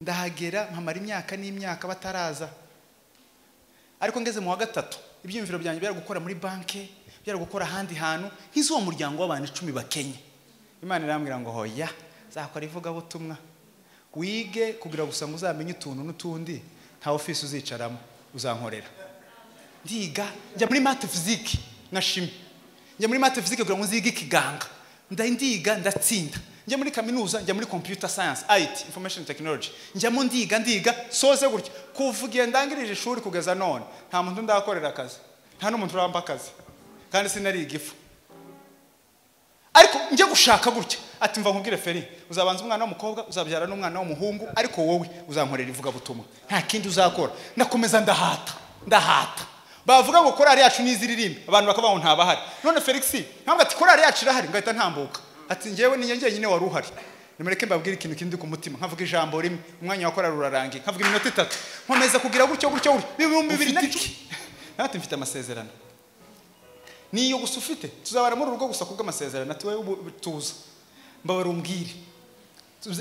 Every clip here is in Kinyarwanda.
Ndahagera mpamara imyaka n'imyaka bataraza. Ariko ngeze mu wa gatatu ibyiyumviro byanjye byari gukora muri banke, byari gukora ahandi hantu nk'izuwo muryango w'abantu 10 bakenye. Imana irambwira ngo hoya zakora ivugabutumwa, wige kugira gusa ngo uzamenye utuntu n'utundi, nta office uzicaramo uzankorera. Ndiga njya muri math physique na chimie, njya muri math physique kugira ngo nzige ikiganga, ndiga ndatsinda. Njya muri kaminuza, njya muri computer science, IT, information technology, njyamo ndiga soze gutya. Kuva igihe ndangirije ishuri kugeza none nta muntu ndakorera akazi, nta n'umuntu urampa akazi, kandi sinariga ifu. Ariko njye gushaka gutya ati mva nkubwire Feri, uzabanza umwana w'umukobwa, uzabyara n'umwana w'umuhungu, ariko wowe uzankorera ivugabutumwa, nta kindi uzakora. Nakomeza ndahata. Bavuga ngo korari yacu niziririmbe, abantu bakavuga ngo ntabahari. None Felix ntabwo ati korari yacu irahari, ngahita ntambuka. Ati njyewe ni njye nyine wari uhari. Nimureke mbabwire ikintu kindi ku mutima, nkavuga ijambo rimwe, umwanya wa korari urarangiye, nkavuga iminota 3, nkomeza kugira gutyo gutyo gutyo. 2010 ati mfite amasezerano. Niyo gusa ufite, tuzabara muri urugo gusa kubw'amasezerano. Ati wowe tuza mbabarumbwire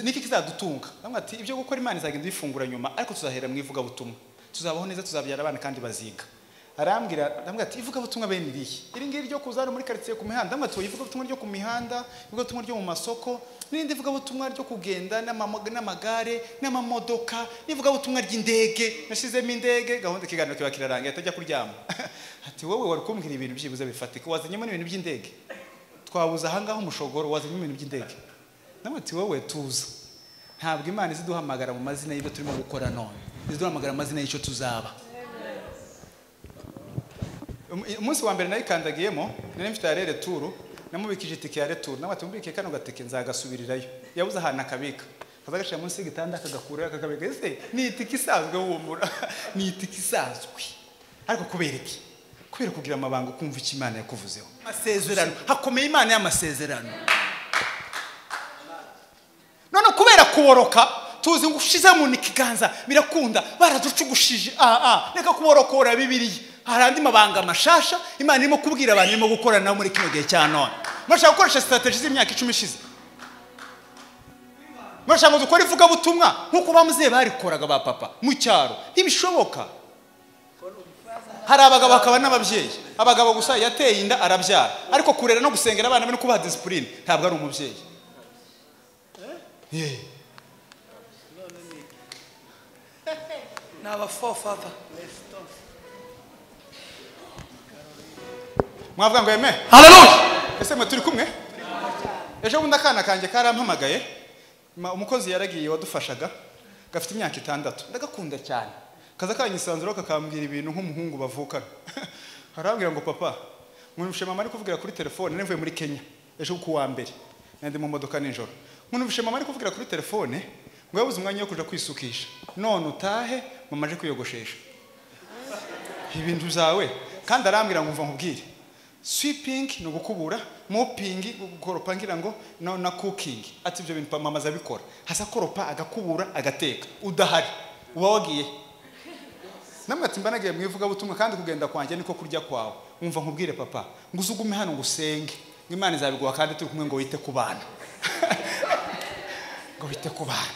niki kizadutunga. Namwe ati ibyo gukora Imana izagenda ifungura nyuma, ariko tuzahera mu ivugabutumwa, tuzabaho neza, tuzabyara abana kandi baziga. Arambwira, ndamubwira ati ivugabutumwa bene irihe iri ngiri ryo kuzana muri quartier ku mihanda. Ndamubwira ati ivugabutumwa ryo ku mihanda, ivugabutumwa ryo mu masoko, n'irindi ivugabutumwa ryo kugenda n'amagare n'amamodoka, n'ivugabutumwa ry'indege. Nashizemo indege, gahunda ikiganiro kiba kirarangiye, atajya kuryama. Ati wowe wari kumbwira ibintu byibuze bifatika, wazanyemo n'ibintu by'indege, twabuze aha ngaho umushogoro, wazanyemo ibintu by'indege. Ndamubwira ati wowe tuza, ntabwo Imana iziduhamagara mu mazina y'ibyo turimo gukora none, iziduhamagara mu mazina y'icyo tuzaba. Umunsi wa mbere nayikandagiyemo nari mfite ya retour, namubikije itike ya retour, nawe ati mubike kano gatike nzagasubirirayo. Yabuze ahantu akabika, kazagashyira munsi y'igitanda akagakura akakabika. Ese ni itike isanzwe humura, ni itike isanzwe. Ariko kubera iki? Kubera kugira amabanga, ukumva icyo Imana yakuvuzeho. Amasezerano, hakomeye Imana y'amasezerano. None kubera kuboroka tuzi ngo ushize mu ikiganza birakunda, baraducugushije. Reka kuborokora Bibiliya. Hari andi mabanga mashasha Imana irimo kubwira abantu irimo gukora nabo muri kino gihe cya none. Murashaka gukoresha strategy z'imyaka 10 ishize? Murashaka ngo dukore ivugabutumwa nk'uko bamuzehe barikoraga ba papa mu cyaro? Ntibishoboka. Hari abagabo bakaba n'ababyeyi, abagabo gusa yateye inda arabyara, ariko kurera no gusengera abana be no kubaha discipline ntabwo ari umubyeyi. N'aba forefather. Mwavuga ngo amen. Haleluya. Ese mwe turi kumwe? Ejo bundi akana kanjye karampamagaye, umukozi yaragiye wadufashaga, gafite imyaka 6, ndagakunda cyane. Kaza kanyisanzura kakambwira ibintu nk'umuhungu bavukana. Arambwira ngo papa, nkunubishe mama ari kuvugira kuri telefone, nari mvuye muri Kenya ejo ku wa mbere, nandi mu modoka nijoro. Nkunubishe mama ari kuvugira kuri telefone ngo yabuze umwanya wo kuja kwisukisha, none utahe mama aje kwiyogoshesha ibintu zawe. Kandi arambwira ngo umva nkubwire, sweeping ni ugukubura, mopping gukoropa ngira ngo na cooking. Ati ibyo bintu mama azabikora, hasa koropa agakubura agateka, udahari uba wagiye. Namwe ati mbanagiye mu ivugabutumwa kandi kugenda kwanjye niko kurya kwawe. Umva nkubwire papa, ngo uzugume hano ngo usenge, ngo Imana izabiguha kandi turi kumwe, ngo wite ku bana. Ngo wite ku bana.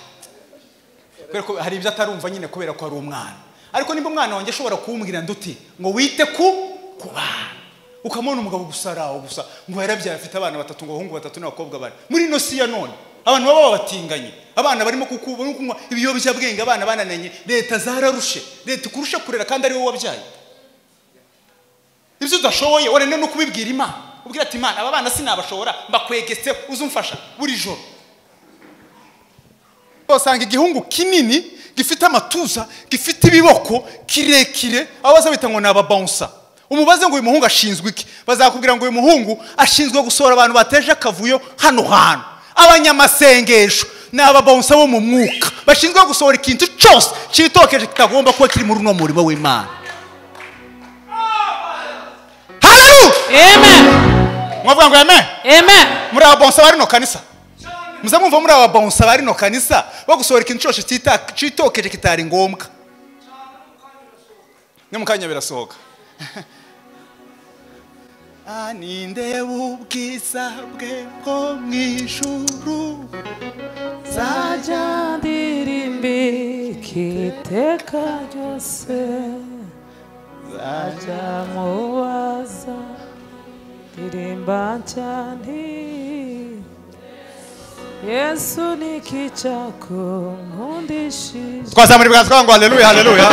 Kubera ko hari ibyo atarumva nyine kubera ko ari umwana. Ariko nimba umwana wanjye ashobora kumbwira nduti ngo wite ku bana, ukamubona umugabo gusa araho gusa ngo yarabyaye afite abana 3, ngo abahungu 3 n'abakobwa 4. Muri ino si ya none abantu baba babatinganye, abana barimo kunywa ibiyobyabwenge, abana banananye, leta zararushe, leta ikurusha kurera kandi ari wowe wabyaye. Ibyo udashoboye warene no kubibwira Imana, ubwira ati Imana aba bana sinabashobora, mbakwegetse uzumfasha buri joro. Usanga igihungu kinini gifite amatuza, gifite ibiboko kirekire, abo bazabita ngo ni ababouncer. Umubaze ngo uyu muhungu ashinzwe iki, bazakubwira ngo uyu muhungu ashinzwe gusohora abantu bateje akavuyo hano hantu. Abanyamasengesho ni ababouncer bo mu mwuka, bashinzwe gusohora ikintu cyose cyitokeje kitagomba kuba kiri muri uno murimo w'Imana. Haleluya. Amen. Mwavuga ngo amen. Amen. Muri ababouncer bari no kanisa, muze mwumva muri ababouncer bari no kanisa bo gusohora ikintu cyose cyitokeje kitari ngombwa. No mukanya birasohoka. Aninde ubwiza bwe bwo mu ijuru, nzajya ndirimbi Iteka ryose nzajya mubaza ndirimba cyane Yesu niki cyakunkundishije. Twazamura ibiganza twavuga ngo haleluya haleluya.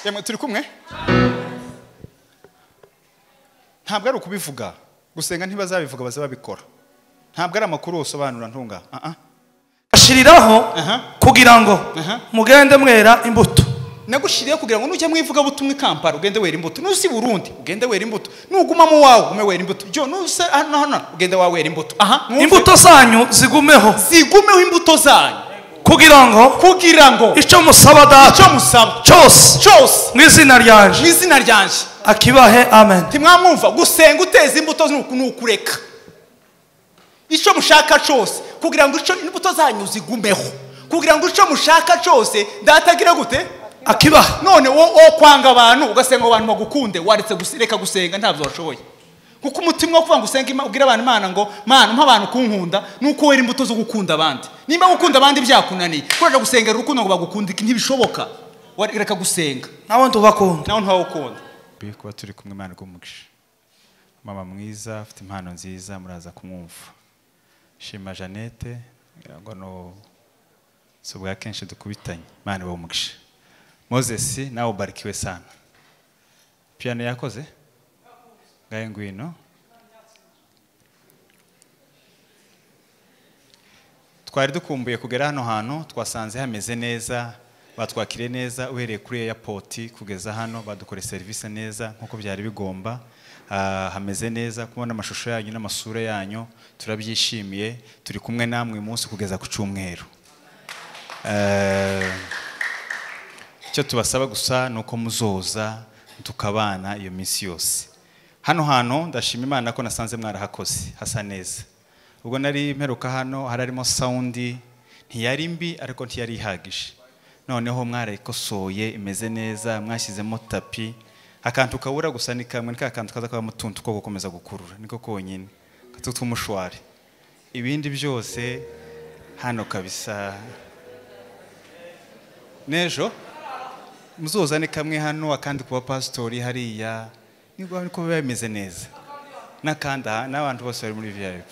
Yemwe turi kumwe? Ntabwo ari ukubivuga gusenga, ntibazabivuga bazabikora. Ntabwo ari amakuru usobanura ntunga. Ashiriraho kugira ngo mugende mwera imbuto. Nagushiriye kugira ngo nujya mwivuga butumwe Kampala ugende wera imbuto, nusi Burundi ugende wera imbuto, nuguma mu wawe ume wera imbuto, jo nuse hano hano ugende wawe wera imbuto. Imbuto zanyu zigumeho, zigumeho imbuto zanyu kugira ngo icyo musaba Data, icyo musaba cyose cyose mu izina ryanje, mu izina ryanje akibahe. Amen. Ntimwamwumva gusenga uteza imbuto nukureka icyo mushaka cyose kugira ngo icyo imbuto zanyu zigumeho, kugira ngo icyo mushaka cyose Data agira gute akibaha. None wo kwanga abantu ugasenga abantu bagukunde, waretse reka gusenga ntabyo washoboye. Kuko umutima wo kuvuga ngo usenge ubwira abantu Imana ngo Mana umpa abantu kunkunda, nuko wera imbuto zo gukunda abandi. Nimba gukunda abandi byakunaniye, kuraje gusengera urukundo ngo bagukunde ntibishoboka. Reka gusenga nawe ntubakunda, nawe ntawukunda. Kuba turi kumwe Imana igumugisha. Mama mwiza afite impano nziza, muraza kumwumva. Shima Jeannette ngo no subwa kenshi dukubitanye. Imana ibahe. Moses nawe ubarikiwe sana. Piano yakoze? Ngaye ngwino. Twari dukumbuye kugera hano hantu, twasanze hameze neza, batwakire neza uhereye kuri airport kugeza hano, badukore service neza nkuko byari bigomba. Hameze neza, kubona amashusho yanyu n'amasura yanyu turabyishimiye. Turi kumwe namwe umunsi kugeza ku cyumweru. Icyo tubasaba gusa nuko muzoza tukabana iyo minsi yose. Hano hantu ndashima Imana ko nasanze mwarahakoze hasa neza. Ubwo nari mperuka hano hararimo sound ntiyari mbi ariko ntiyari ihagije. Noneho mwarayikosoye imeze neza, mwashyizemo tapi. Akantu kabura gusa ni kamwe, ni kakantu kaza kaba mutuntu ko gukomeza gukurura niko konyine katutumushwari. Ibindi byose hano kabisa nejo muzozane kamwe hano akandi kuba pastori hariya niko niko bimeze neza nakanda n'abantu bose bari muri VIP.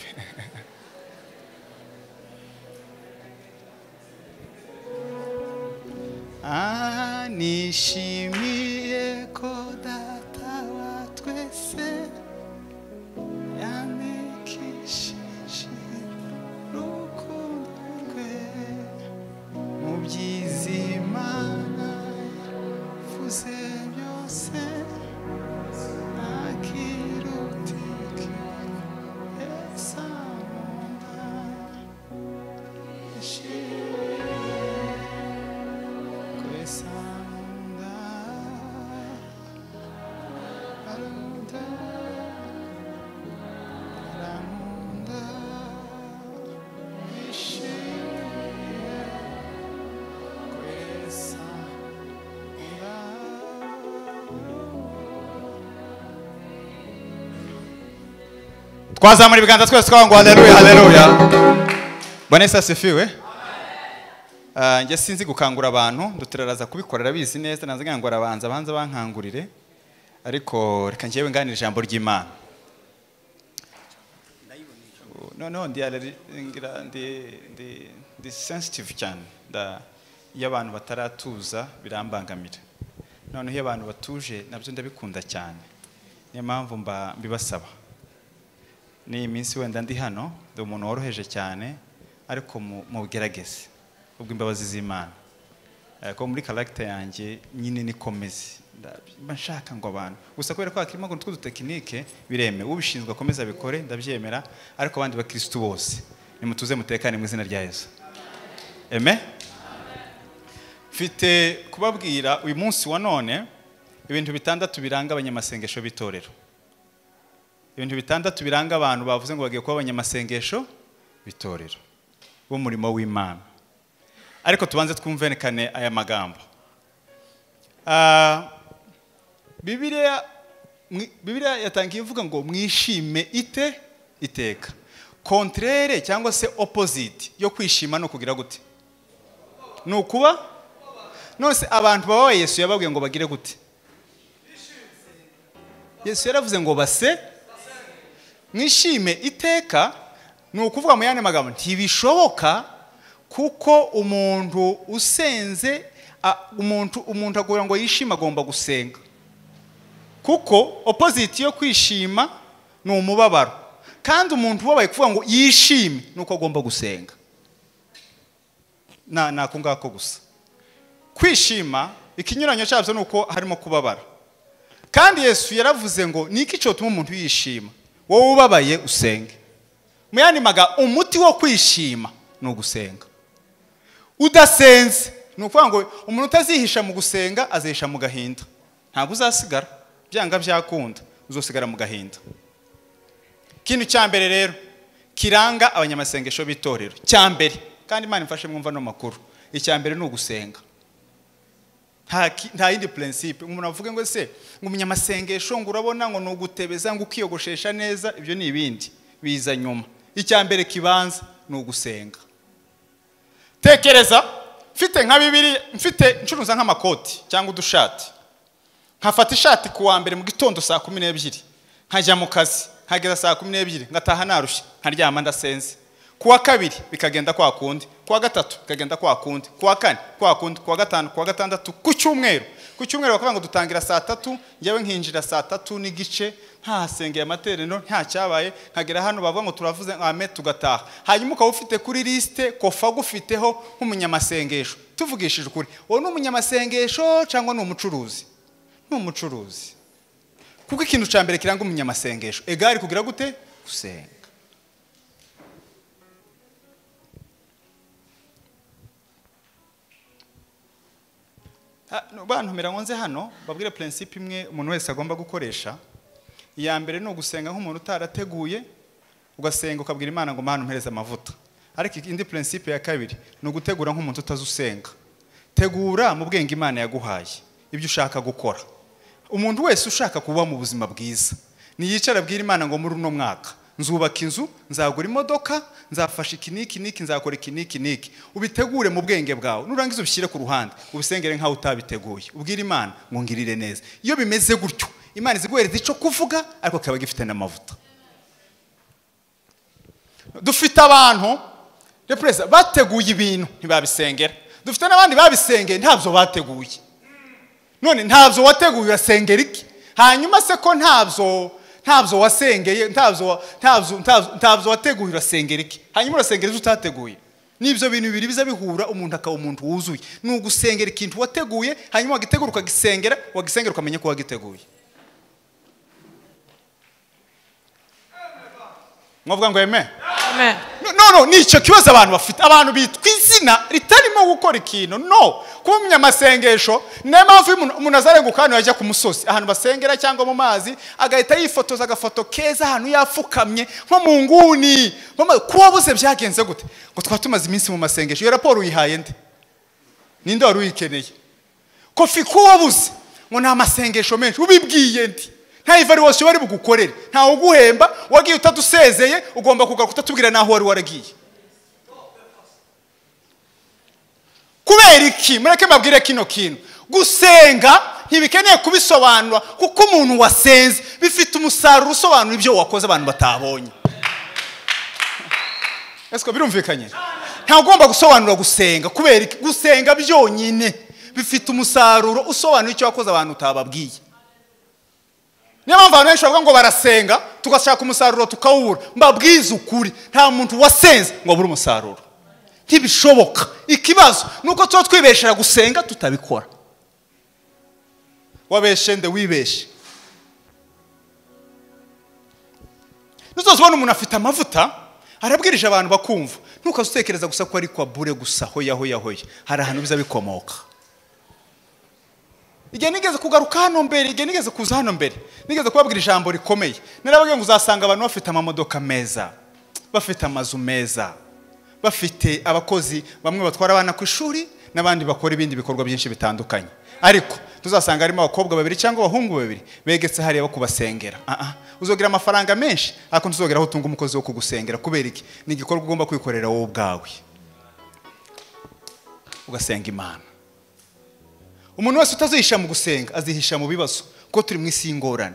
Nishimiye ko Data wa twese yanikishije urukundo rwe mu byiza Imana yavuze byose ntakirutike Yesu ankunda nishimiye ko Yesu ankunda arankunda arankunda nishimiye ko Yesu ankunda. Twazamura ibiganza twese twavuga ngo haleluya haleluya. Bwana Yesu asifiwe. Njye sinzi gukangura abantu, duteraraza kubikorera bizi neza, naza ngira ngo arabanza banza bankangurire, ariko reka njyewe nganira ijambo ry'Imana. No ndi ngira ndi sensitive cyane. Iyo abantu bataratuza birambangamira. Noneho iyo abantu batuje nabyo ndabikunda cyane. Niyo mpamvu mbibasaba. Ni iminsi wenda ndi hano, ndi umuntu woroheje cyane, ariko mugerageze ubwo imbabazi z'Imana. Ko muri character yanjye nyine nikomeze. Mba nshaka ngo abantu gusa kubera ko hakirimo ngo tw'udutekinike bireme, ubishinzwe akomeza abikore ndabyemera, ariko abandi bakristo bose nimutuze mutekane mu izina rya Yesu. Amen. Mfite kubabwira uyu munsi wa none ibintu bitandatu biranga abanyamasengesho b'itorero. Ibintu bitandatu biranga abantu bavuze ngo bagiye kuba abanyamasengesho b'itorero b'umurimo w'Imana. Ariko tubanze twumverekane aya magambo. Bibiliya yatangiye ivuga ngo mwishime ite iteka. Contraire cyangwa se opposite yo kwishima no kugira gute? Ni ukuba none abantu babaye Yesu yababwiye ngo bagire gute? Yesu yaravuze ngo base mwishime iteka. Ni ukuvuga mu yandi magambo ntibishoboka, kuko umuntu usenze, umuntu agora ngo yishime agomba gusenga, kuko opposite yo kwishima ni umubabaro, kandi umuntu ubabaye kuvuga ngo yishime nuko agomba gusenga. Na nako ngako gusa kwishima ikinyuranyo cyabyo nuko harimo kubabara. Kandi Yesu yaravuze ngo niki cyotuma umuntu yishima? Wowe ubabaye usenge. Mu yandi magambo umuti wo kwishima ni ugusenga. Udasenze ni ukuvuga ngo umuntu utazihisha mu gusenga azihisha mu gahinda, ntabwo uzasigara, byanga byakunda uzosigara mu gahinda. Ikintu cya mbere rero kiranga abanyamasengesho b'itorero cya mbere, kandi Imana imfashe mwumva no makuru, icya mbere ni ugusenga. Nta yindi principe. Umuntu avuge ngo se ngo umunyamasengesho ngo urabona ngo nugutebeza ngo ukiyogoshesha neza, ibyo ni ibindi biza nyuma. Icya mbere kibanza ni ugusenga. Tekereza mfite nka bibiri, mfite ncuruza nk'amakoti cyangwa udushati, nkafata ishati kuwa mbere mu gitondo saa 12 nkajya mu kazi, nkageza saa 12 ngataha narushye, nkaryama ndasenze. Kuwa kabiri bikagenda kwa kundi, kuwa gatatu bikagenda kwa kundi, kuwa kane kwa kundi, kuwa gatanu, kuwa gatandatu, ku cyumweru. Ku cyumweru bakavuga ngo dutangira saa 3, njyewe nkinjira saa 3:15, ntasengeye amateraniro nta cyabaye, nkagera hano bavuga ngo turavuze amen tugataha. Hanyuma ukaba ufite kuri liste kofa gufiteho nk'umunyamasengesho. Tuvugishije ukuri, wowe ni umunyamasengesho cyangwa ni umucuruzi? Ni umucuruzi. Kuko ikintu cya mbere kiranga umunyamasengesho egari kugira gute? Gusenga. Bantumira ngo nze hano babwire principe imwe umuntu wese agomba gukoresha. Iya mbere ni ugusenga nk'umuntu utarateguye, ugasenga ukabwira Imana ngo Mana umpereze amavuta. Ariko indi principe ya kabiri ni ugutegura nk'umuntu utazusenga. Tegura mu bwenge Imana yaguhaye ibyo ushaka gukora. Umuntu wese ushaka kuba mu buzima bwiza niyicara abwira Imana ngo muri uno mwaka nzubaka inzu, nzagura imodoka, nzafasha iki niki niki, nzakora iki niki niki. Ubitegure mu bwenge bwawe, nurangiza ubishyire ku ruhande, ubisengere nkaho utabiteguye, ubwire Imana ngo ngirire neza. Iyo bimeze gutyo Imana iziguhereza ico kuvuga, ariko kikaba gifite n'amavuta. Dufite abantu represa bateguye ibintu ntibabisengera, dufite n'abandi babisengeye ntabyo bateguye. None ntabyo wateguye urasengera iki? Hanyuma se ko ntabyo wasengeye, ntabyo wateguye urasengera iki? Hanyuma urasengera ibyo utateguye. Nibyo bintu bibiri biza bihura umuntu akaba umuntu wuzuye. Ni ugusengera ikintu wateguye, hanyuma wagitegura ukagisengera, wagisengera ukamenya ko wagiteguye. Mwavuga ngo amen? Amen. No, nicyo kibazo abantu bafite. Abantu bitwa izina ritarimo gukora ikintu. No, kuba umunyamasengesho niyo mpamvu umuntu azarenguka hano yajya ku musozi ahantu basengera cyangwa mu mazi, agahita yifotoza agafoto keza ahantu yapfukamye nko mu nguni. Kuba buze byagenze gute? Ngo twaba tumaze iminsi mu masengesho. Iyo raporo uyihaye nde? Ninde wari uyikeneye? Kofi kuba buze ngo nta masengesho menshi ubibwiye ndi? Nta evaluation bari bugukorere, nta uguhemba, wagiye utadusezeye, ugomba kugaruka utatubwira naho wari waragiye. Kubera iki? Mureke mbabwire kino kintu. Gusenga ntibikeneye kubisobanura, kuko umuntu wasenze bifite umusaruro usobanura ibyo wakoze abantu batabonye. Ese birumvikanye? Nta ugomba gusobanura gusenga, kubera iki? Gusenga byonyine bifite umusaruro usobanura icyo wakoze abantu utababwiye. Niyo mpamvu abantu benshi bavuga ngo barasenga tugashaka umusaruro tukawubura. Mbabwize ukuri, nta muntu wasenze ngo abure umusaruro, ntibishoboka. Ikibazo nuko tuba twibeshera gusenga tutabikora. Wabeshe nde? Wibeshe. Ntuzobona umuntu afite amavuta arabwirije abantu bakumva, ntukazutekereza gusa ko ari kwa bure gusa, hoya hoya hoya, hari ahantu biza bikomoka. Igihe nigeze kugaruka hano mbere, igihe nigeze kuza hano mbere, nigeze kubabwira ijambo rikomeye. Narababwiye ngo uzasanga abantu bafite amamodoka meza, bafite amazu meza, bafite abakozi bamwe batwara abana ku ishuri n'abandi bakora ibindi bikorwa byinshi bitandukanye. Ariko tuzasanga harimo abakobwa babiri cyangwa abahungu babiri begetse hariya bo kubasengera. Uzogira amafaranga menshi ariko ntuzogera aho utunga umukozi wo kugusengera. Kubera iki? Ni igikorwa ugomba kwikorera wowe ubwawe. Ugasenga Imana. Umuntu wese utazihisha mu gusenga azihisha mu bibazo, kuko turi mu isi y'ingorane.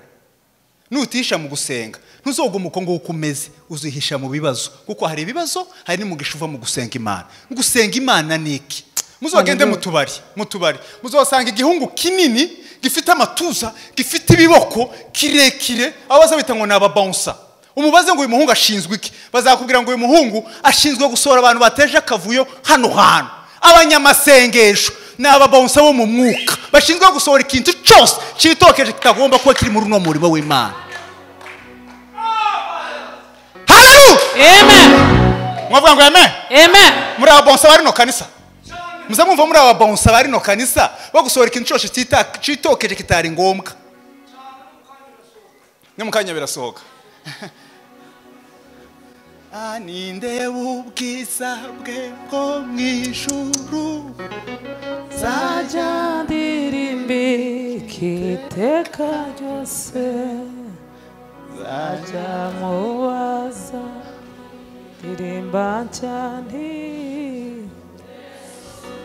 Nutihisha mu gusenga ntuzoguma uko nguko umeze, uzihisha mu bibazo, kuko hari ibibazo, hari n'umugisha uva mu gusenga Imana. Gusenga Imana ni iki? Muzogende mu tubari muzosanga igihungu kinini gifite amatuza, gifite ibiboko kirekire, aho bazabita ngo ni ababouncer. Umubaze ngo uyu muhungu ashinzwe iki? Bazakubwira ngo uyu muhungu ashinzwe gusohora abantu bateje akavuyo hano hantu. Abanyamasengesho ni ababouncer bo mu mwuka, bashinzwe gusohora ikintu cyose cyitokeje kitagomba kuba kiri muri uno murimo w'Imana. Haleluya! Amen. Mwavuga ngo amen? Amen. Muri ababouncer bari no kanisa, muza mwumva muri ababouncer bari no kanisa bo gusohora ikintu cyose cyitokeje kitari ngombwa. No mukanya birasohoka. Aninde ubwiza bwe bwo mu ijuru, nzajya ndirimbika iteka ryose, nzajya mubaza ndirimba cyane,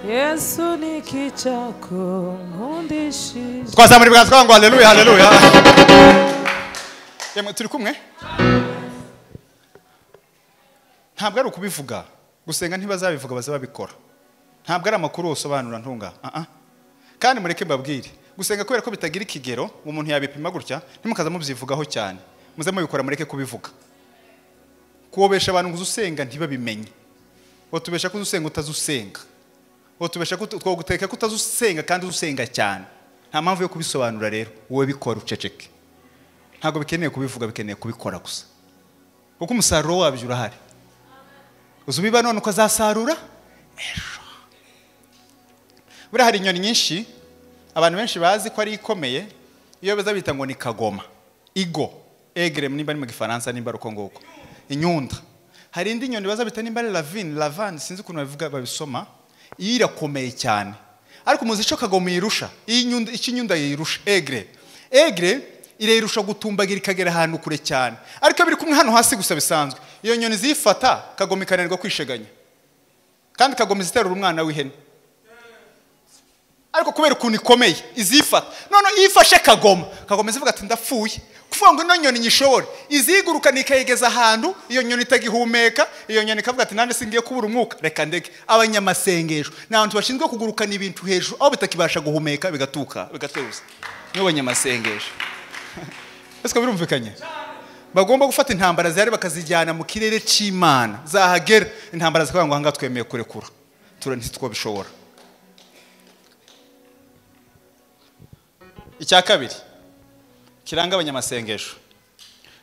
Yesu ni iki cyakunkundishije. Twazamura ibiganza ngo haleluya, haleluya. Yemwe turi kumwe? Ntabwo ari ukubivuga, gusenga ntibazabivuga, bazabikora. Ntabwo ari amakuru usobanura ntunga. Kandi mureke mbabwire, gusenga kubera ko bitagira ikigero, umuntu yabipima gutya, ntimukaza mubyivugaho cyane. Muze mubikora, mureke kubivuga. Kuwobesha abantu ngo usenga ntibabimenye. Wotubesha ko usenga utazusenga. Wotubesha ko twoguteka ko utazusenga kandi usenga cyane. Nta mpamvu yo kubisobanura rero, wowe bikora uceceke. Ntabwo bikeneye kubivuga, bikeneye kubikora gusa. Kuko umusaruro wabyo urahari. Uzubiba none uko azasarura ejo. Buriya hari inyoni nyinshi abantu benshi bazi ko ari ikomeye, iyo baza bita ngo ni kagoma, igo, egre nimba ari mu Gifaransa, nimba ari uko nguko, inyunda. Hari indi nyoni baza bita nimba ari lavine, lavande, sinzi ukuntu babivuga babisoma, iyo irakomeye cyane. Ariko muzi ico kagoma yirusha, inyunda, iki nyunda yirusha, egre. Egre irerusha gutumbagira ikagera ahantu kure cyane. Ariko biri kumwe hano hasi gusa bisanzwe. Iyo nyoni zifata kagoma ikananirwa kwisheganya. Kandi kagoma iziterura umwana w'ihene. Ariko kubera ukuntu ikomeye izifata. None ifashe kagoma, kagoma izivuga ati ndapfuye. Kuvuga ngo ino nyoni nyishobore, iziguruka nikayigeza ahantu iyo nyoni itagihumeka, iyo nyoni ikavuga ati nande singiye kubura umwuka, reka ndeke. Abanyamasengesho ni abantu bashinzwe kugurukana ibintu hejuru aho bitakibasha guhumeka, bigatuka, bigateruza. Nibo banyamasengesho. Ese birumvikanye? Bagomba gufata intambara zihari bakazijyana mu kirere cy'Imana, zahagera intambara zikavuga ngo aha ngaha twemeye kurekura, ntitwabishobora. Icya kabiri kiranga abanyamasengesho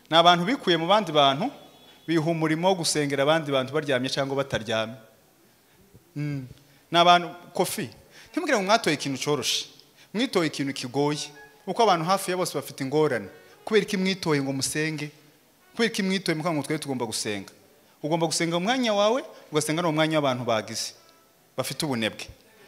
ni abantu bikuye mu bandi bantu, biha umurimo wo gusengera abandi bantu baryamye cyangwa bataryamye. Ni abantu kofi, ntimubwire ngo mwatoye ikintu cyoroshe, mwitoye ikintu kigoye, kuko abantu hafi ya bose bafite ingorane. Kubera iki mwitoye ngo musenge? Kubera iki mwitoye mukavuga ngo twe tugomba gusenga? Ugomba gusenga umwanya wawe, ugasenga no mwanya w'abantu bagize bafite ubunebwe.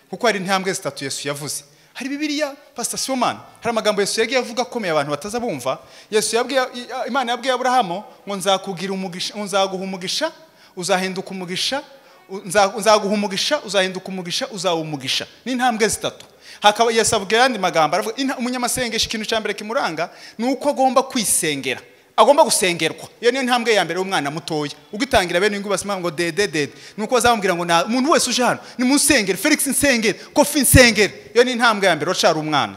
Kuko hari intambwe zitatu Yesu yavuze. Hari Bibiliya, Pastor Sibomana, hari amagambo Yesu yagiye avuga akomeye abantu bataza bumva. Yesu yabwiye, Imana yabwiye Aburahamu ngo nzakugira umugisha, nzaguha umugisha, uzahinduka umugisha, nzaguha umugisha, uzahinduka umugisha, uzaba umugisha. Ni intambwe zitatu. Hakaba Yesu avuga yandi magambo, aravuga umunyamasengesho ikintu cya mbere kimuranga ni uko agomba kwisengera, agomba gusengerwa. Iyo niyo ntambwe ya mbere y'umwana mutoya. Ugitangira bene ingu basima ngo dede dede, nuko bazamubwira ngo umuntu wese uje hano ni munsengere, Felix nsengere, Kofi nsengere. Iyo ni intambwe ya mbere uracyari umwana.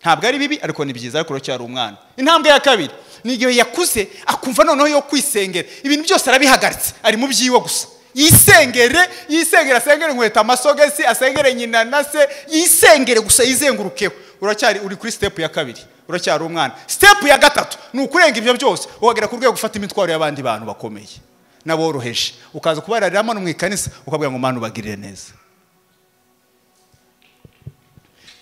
Ntabwo ari bibi ariko ni byiza, ariko uracyari umwana. Intambwe ya kabiri ni igihe yakuze akumva noneho yo kwisengera, ibintu byose arabihagaritse, ari mu byiwe gusa. Yisengere, yisengere, asengere inkweto, amasogesi, asengere nyina na se, yisengere gusa, yizengurukeho. Uracyari uri kuri step ya kabiri, uracyari umwana. Step ya gatatu ni ukurenga ibyo byose ukagera ku rwego gufata imitwaro y'abandi bantu bakomeye n'aboroheje, ukaza kubarariramo no mu ikanisa ukabwira ngo Mana ubagirire neza.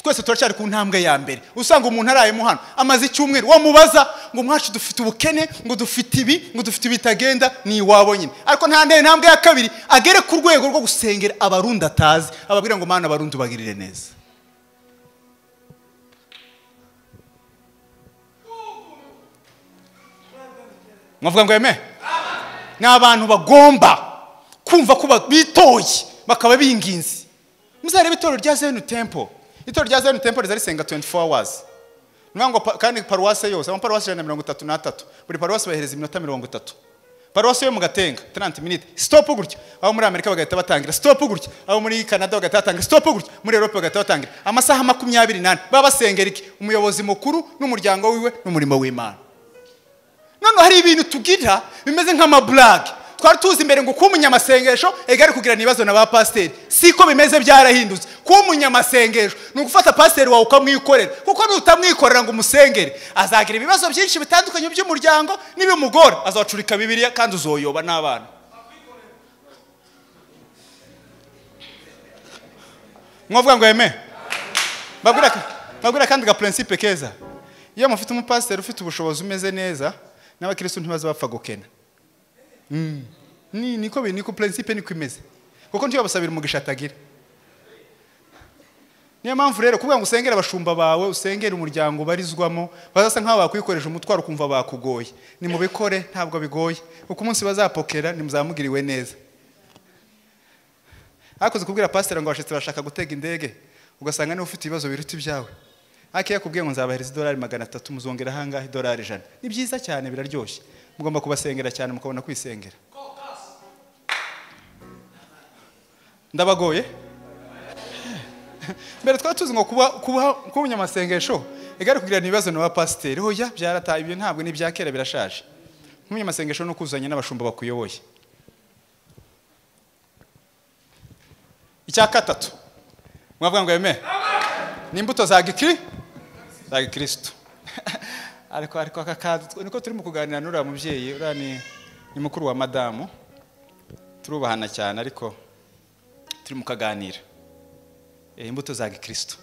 Twese turacyari ku ntambwe ya mbere. Usanga umuntu arayemo hano amaze icyumweru, wamubaza ngo mwacu dufite ubukene, ngo dufite ibi, ngo dufite ibitagenda, ni iwabo nyine. Ariko nta ntambwe ya kabiri agere ku rwego rwo gusengera abarundi atazi, ababwira ngo Mana abarundi ubagirire neza. Mwavuga ngo amen? Ni abantu bagomba kumva ko bitoye bakaba binginzi, Muzarebe itorero rya Zion Temple. Itorero rya Zion Temple rizarisenga 24 hours. Nwango kandi paruwase yose, amaparuwase 133. Buri paruwase bahereza iminota 30. Paruwase yo mu Gatenga 30 minutes. Stop gutya. Abo muri Amerika bagahita batangira. Stop gutya. Abo muri Canada bagahita batangira. Stop gutya. Muri Europe bagahita batangira. Amasaha 24 baba basengera iki? Umuyobozi mukuru n'umuryango wiwe n'umurimo w'Imana. None hari ibintu tugira bimeze nk'amablage. Twari tuzi imbere ngo kuba umunyamasengesho egari kugirana ibibazo na ba pasiteri. Siko bimeze, byarahindutse. Kuba umunyamasengesho ni ugufata pasiteri wawe ukamwikorera, kuko nutamwikorera ngo umusengere azagira ibibazo byinshi bitandukanye by'umuryango n'ibimugora, azacurika Bibiliya kandi uzoyoba n'abana. Mwavuga ngo amen. Babwira kandi ga principe keza. Iyo mufite umupasiteri ufite ubushobozi umeze neza, n'abakristo ntibazabapfa gukena. Ni niko niko principe niko imeze. Kuko ntiyo basabira umugisha atagira. Niyo mpamvu rero kuvuga ngo usengere abashumba bawe, usengere umuryango barizwamo, bazasa nkaho bakwikoresha umutwaro kumva bakugoye. Ni mubikore ntabwo bigoye. Uko umunsi bazapokera nimuzamugiriwe neza. Akoze kubwira pastor ngo abashitsi bashaka gutega indege, ugasanga niwe ufite ibibazo biruta ibyawe. Ake yakubwiye ngo nzabahereza $300 muzongera hangahe $100. Ni byiza cyane biraryoshye. Mugomba kubasengera cyane mukabona kwisengera. Ndabagoye? Mbere twari tuzi ngo kuba umunyamasengesho egari kugirana ibibazo na ba pasiteri. Hoya byarataye, ibyo ntabwo ni ibya kera, birashaje. Umunyamasengesho no kuzanya n'abashumba bakuyoboye. Icya gatatu mwavuga ngo amen. Ni imbuto za gikristo. Ariko aka niko turimo kuganira n'uriya mubyeyi, uriya ni mukuru wa madamu, turubahana cyane ariko turimo kuganira imbuto za gikristo.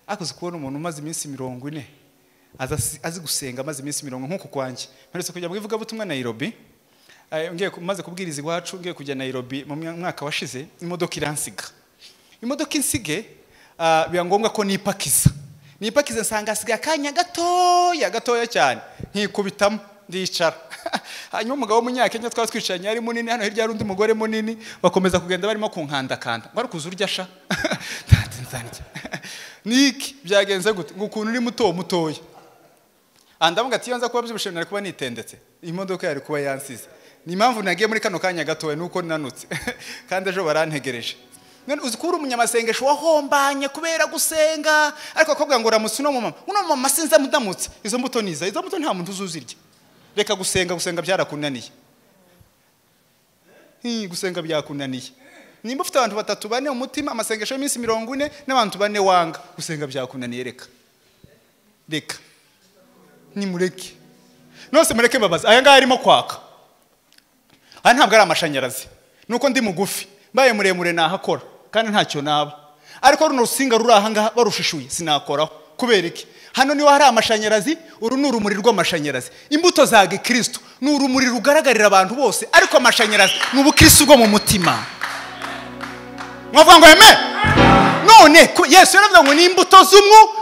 Akoze kubona umuntu umaze iminsi 40 azi gusenga, amaze iminsi 40 nkuko kwanjye mperutse kujya mu ivugabutumwa Nairobi. Ngiye maze kubwiriza iwacu, ngiye kujya Nairobi mu mwaka washize, imodoka iransiga. Imodoka insige biba ngombwa ko nipakiza. Nipakiza nsanga asigaye akanya gatoya cyane, nkikubitamo ndicara. Hanyuma umugabo w'umunyakenya twari twicaranye ari munini, hano hirya hari undi mugore munini, bakomeza kugenda barimo kunkandakanda. Ngo ariko uzurya sha. Niki byagenze gute? Ngo ukuntu uri muto mutoya. Andavuga ati iyo nza kuba byibushe nari kuba nitendetse. Imodoka yari kuba yansize. Ni impamvu nagiye muri kano kanya gatoya nuko nanutse. Kandi ejo barantegereje. None uzi ko uri umunyamasengesho wahombanye kubera gusenga, ariko akobwa ngo uramutse uno mama, uno mama sinza mudamutse. Izo mbuto niza, izo mbuto nta muntu uzuzirya. Reka gusenga, gusenga byarakunaniye. Gusenga byakunaniye. Nimba ufite abantu batatu bane umutima, amasengesho y'iminsi 40 n'abantu bane wanga, gusenga byakunaniye, reka. Reka. Nimureke. Nose mureke babaza, aya ngaya arimo kwaka. Aya ntabwo ari amashanyarazi. Nuko ndi mugufi, mbaye muremure nahakora kandi ntacyo naba. Ariko runo rusinga ruri aha ngaha barushishuye sinakoraho. Kubera iki? Hano niho hari amashanyarazi, uru ni urumuri rw'amashanyarazi. Imbuto za gikristo ni urumuri rugaragarira abantu bose, ariko amashanyarazi ni ubukristo bwo mu mutima. Mwavuga ngo amen. None Yesu yaravuze ngo ni imbuto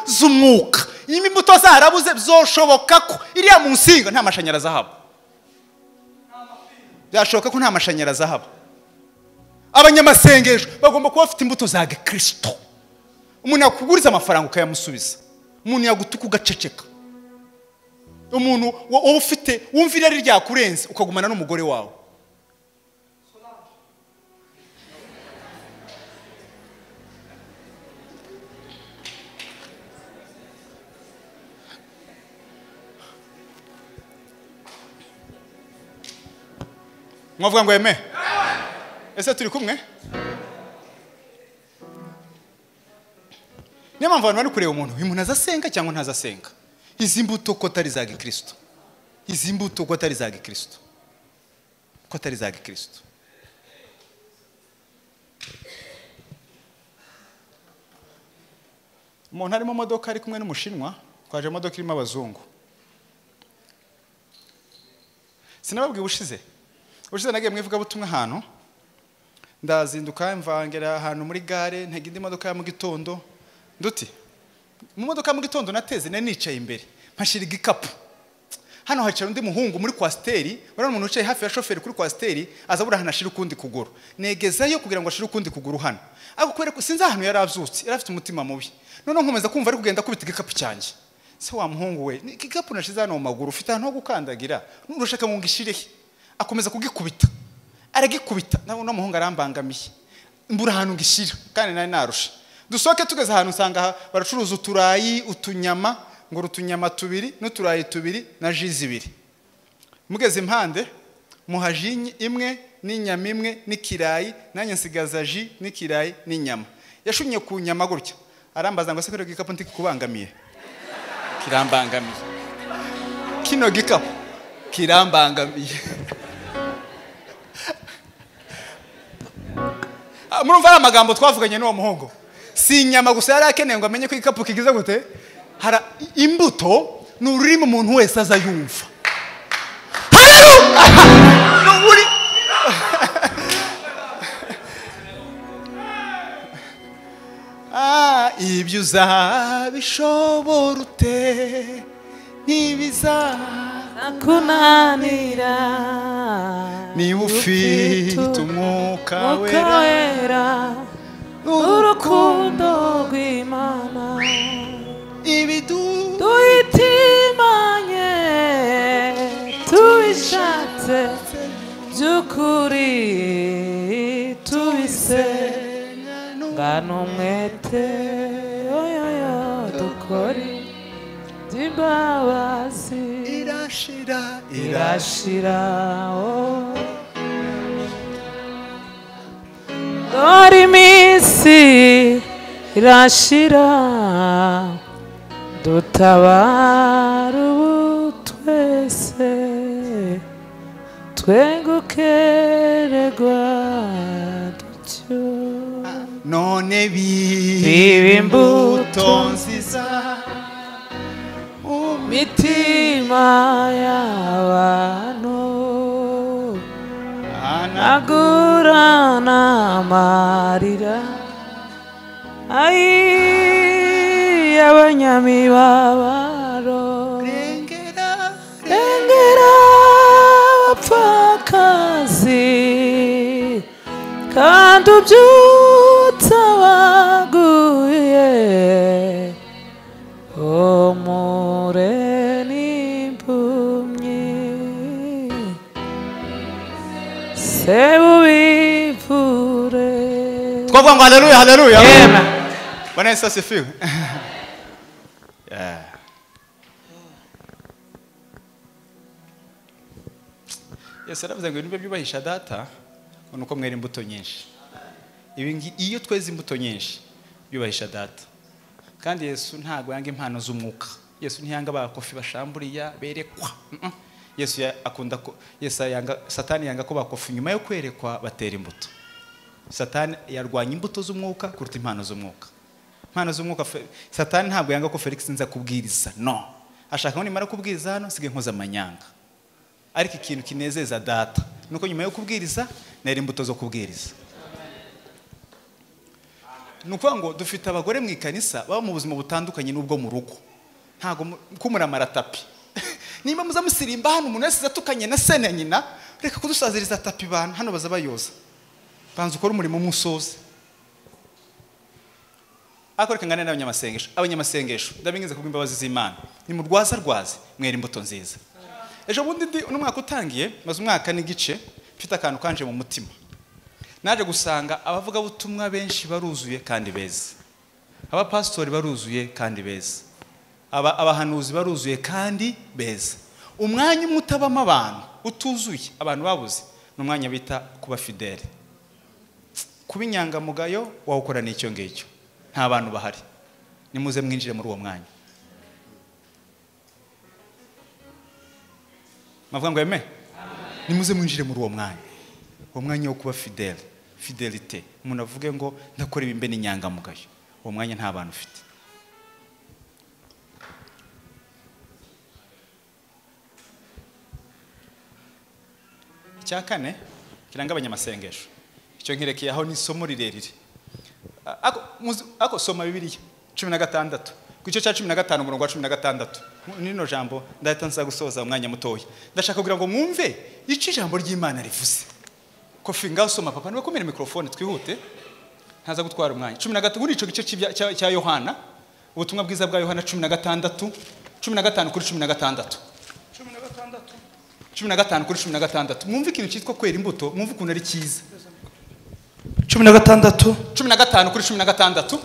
z'umwuka. Iyo imbuto zarabuze bizoshoboka ko iriya mu nsinga nta mashanyarazi ahaba. Byashoboka ko nta mashanyarazi ahaba. Abanyamasengesho bagomba kuba bafite imbuto za gikristo. Umuntu yakuguriza amafaranga ukayamusubiza. Umuntu yagutuka ugaceceka. Umuntu wowe ufite wumva irari ryakurenze ukagumana n'umugore wawe. Mwavuga ngo amen. Ese turi kumwe? Niyo mpamvu abantu bari kureba umuntu, uyu muntu azasenga cyangwa ntazasenga. Izi mbuto ko atari za gikristo. Izi mbuto ko atari za gikristo. Ko atari za gikristo. Umuntu ari mu modoka ari kumwe n'umushinwa, twaje mu modoka irimo abazungu. Sinababwiye ubushize. Ubushize nagiye mu ivugabutumwa ahantu, ndazinduka mvangera ahantu muri gare, ntega indi modoka ya mu gitondo. Nduti mu modoka mu gitondo nateze nari nicaye imbere mpashira igikapu. Hano hicara undi muhungu muri kwasiteri, urabona umuntu wicaye hafi ya shoferi kuri kwasiteri, aza buriya ahantu ashira ukundi kuguru. Negezayo kugira ngo ashire ukundi kuguru hano. Ariko kubera ko sinzi ahantu yari abyutse, yari afite umutima mubi. Noneho nkomeza kumva ari kugenda akubita igikapu cyanjye. Se wa muhungu we, igikapu nashize hano mu maguru, ufite ahantu ho gukandagira, nurashaka ngo ngishirehe. Akomeza kugikubita. Aragikubita, nawe no muhungu arambangamiye. Mbura ahantu ngishira kandi nari narusha. Dusoke tugeze ahantu usanga baracuruza uturayi, utunyama, ngo utunyama tubiri n'uturayi tubiri na ji zibiri. Mugeze impande muha ji imwe n'inyama imwe n'ikirayi, nanjye nsigaza ji n'ikirayi n'inyama. Yashunye ku nyama gutya, arambaza ngo se kino gikapu ntikikubangamiye? Kirambangamiye. Kino gikapu kirambangamiye. Murumva ari amagambo twavuganye n'uwo muhungu. Si inyama gusa yari akeneye ngo amenye ko igikapu kigize gute. Hara imbuto ni ururimi umuntu wese aza yumva. Haleluya! Ibyo uzabishobora ute ntibizakunanira, niba ufite umwuka wera urukundo rw'Imana, duhitimanye tubishatse by'ukuri, tubise ngana umwete oyoyo dukore imbabazi irashira irashira. Dore iminsi irashira, dutabara ubu twese, twegukererwa dutyo. None biba imbuto nziza mitima y'abantu, agurana amarira ayi abanyamibabaro, rengera abapfakazi kandi ubyutse abaguye, omure n'impumyi sebubivure. Twavuga ngo haleluya, haleluya. Amen. Bwana Yesu asifiwe. Yeah. Yesu aravuze ngo nibyo byubahisha data, nuko mwera imbuto nyinshi. Ibi iyo tweze imbuto nyinshi byubahisha data. Kandi Yesu ntago yanga impano z'umwuka. Yesu ntiyanga abakofi bashamburiya berekwa. Yesu akunda ko Yesu yanga Satani yanga ko bakofi nyuma yo kwerekwa batera imbuto. Satani yarwanya imbuto z'umwuka kuruta impano z'umwuka. Impano z'umwuka Satani ntabwo yanga ko Felix nza kubwiriza. No. Ashaka ngo nimara kubwiriza hano sige nkoza amanyanga. Ariko ikintu kinezeza data nuko nyuma yo kubwiriza nera imbuto zo kubwiriza. Nukuvuga ngo dufite abagore mu ikanisa baba mu buzima butandukanye n'ubwo mu rugo. Ntago kumuramara tapi. Nimba muza musirimba hano umuntu wese atukanye na se na nyina, reka kudusaziriza tapi bantu hano baza bayoza. Banza ukora umurimo musoze. Akora kangana n'abanyamasengesho, abanyamasengesho ndabingize kubw'imbabazi z'Imana. Ni mu rwaza rwaze mwera imbuto nziza. Ejo bundi ndi n'umwaka utangiye, maze umwaka n'igice mfite akantu kanje mu mutima. Naje gusanga abavuga butumwa benshi baruzuye kandi beza. Abapastori baruzuye kandi beza. Abahanuzi baruzuye kandi beza. Umwanya umwe utabamo abantu utuzuye, abantu babuze, ni umwanya bita kuba fidele. Kuba inyangamugayo wawukora n'icyo ngicyo. Nta bantu bahari. Nimuze mwinjire muri uwo mwanya. Mavuga ngo amen. Nimuze mwinjire muri uwo mwanya. Uwo mwanya wo kuba fidele, fidelite. Umuntu avuge ngo ndakora ibi mbe n'inyangamugayo. Uwo mwanya nta bantu ufite. Icya kane kiranga abanyamasengesho. Icyo nkirekeye aho ni isomo rirerire. Ako soma Bibiliya 16 Ku gice cya 15 umurongo wa 16. Nino jambo ndahita nza gusoza umwanya mutoya. Ndashaka kugira ngo mwumve icyo ijambo ry'Imana rivuze. Kofi ngaho soma papa, niba komera microphone twihute. Ntaza gutwara umwanya. 13 muri ico gice cya Yohana, ubutumwa bwiza bwa Yohana 16, 15 kuri 16. 15 kuri 16. Mwumve ikintu cyitwa kwera imbuto, mwumve ukuntu ari cyiza. 16 15 kuri 16.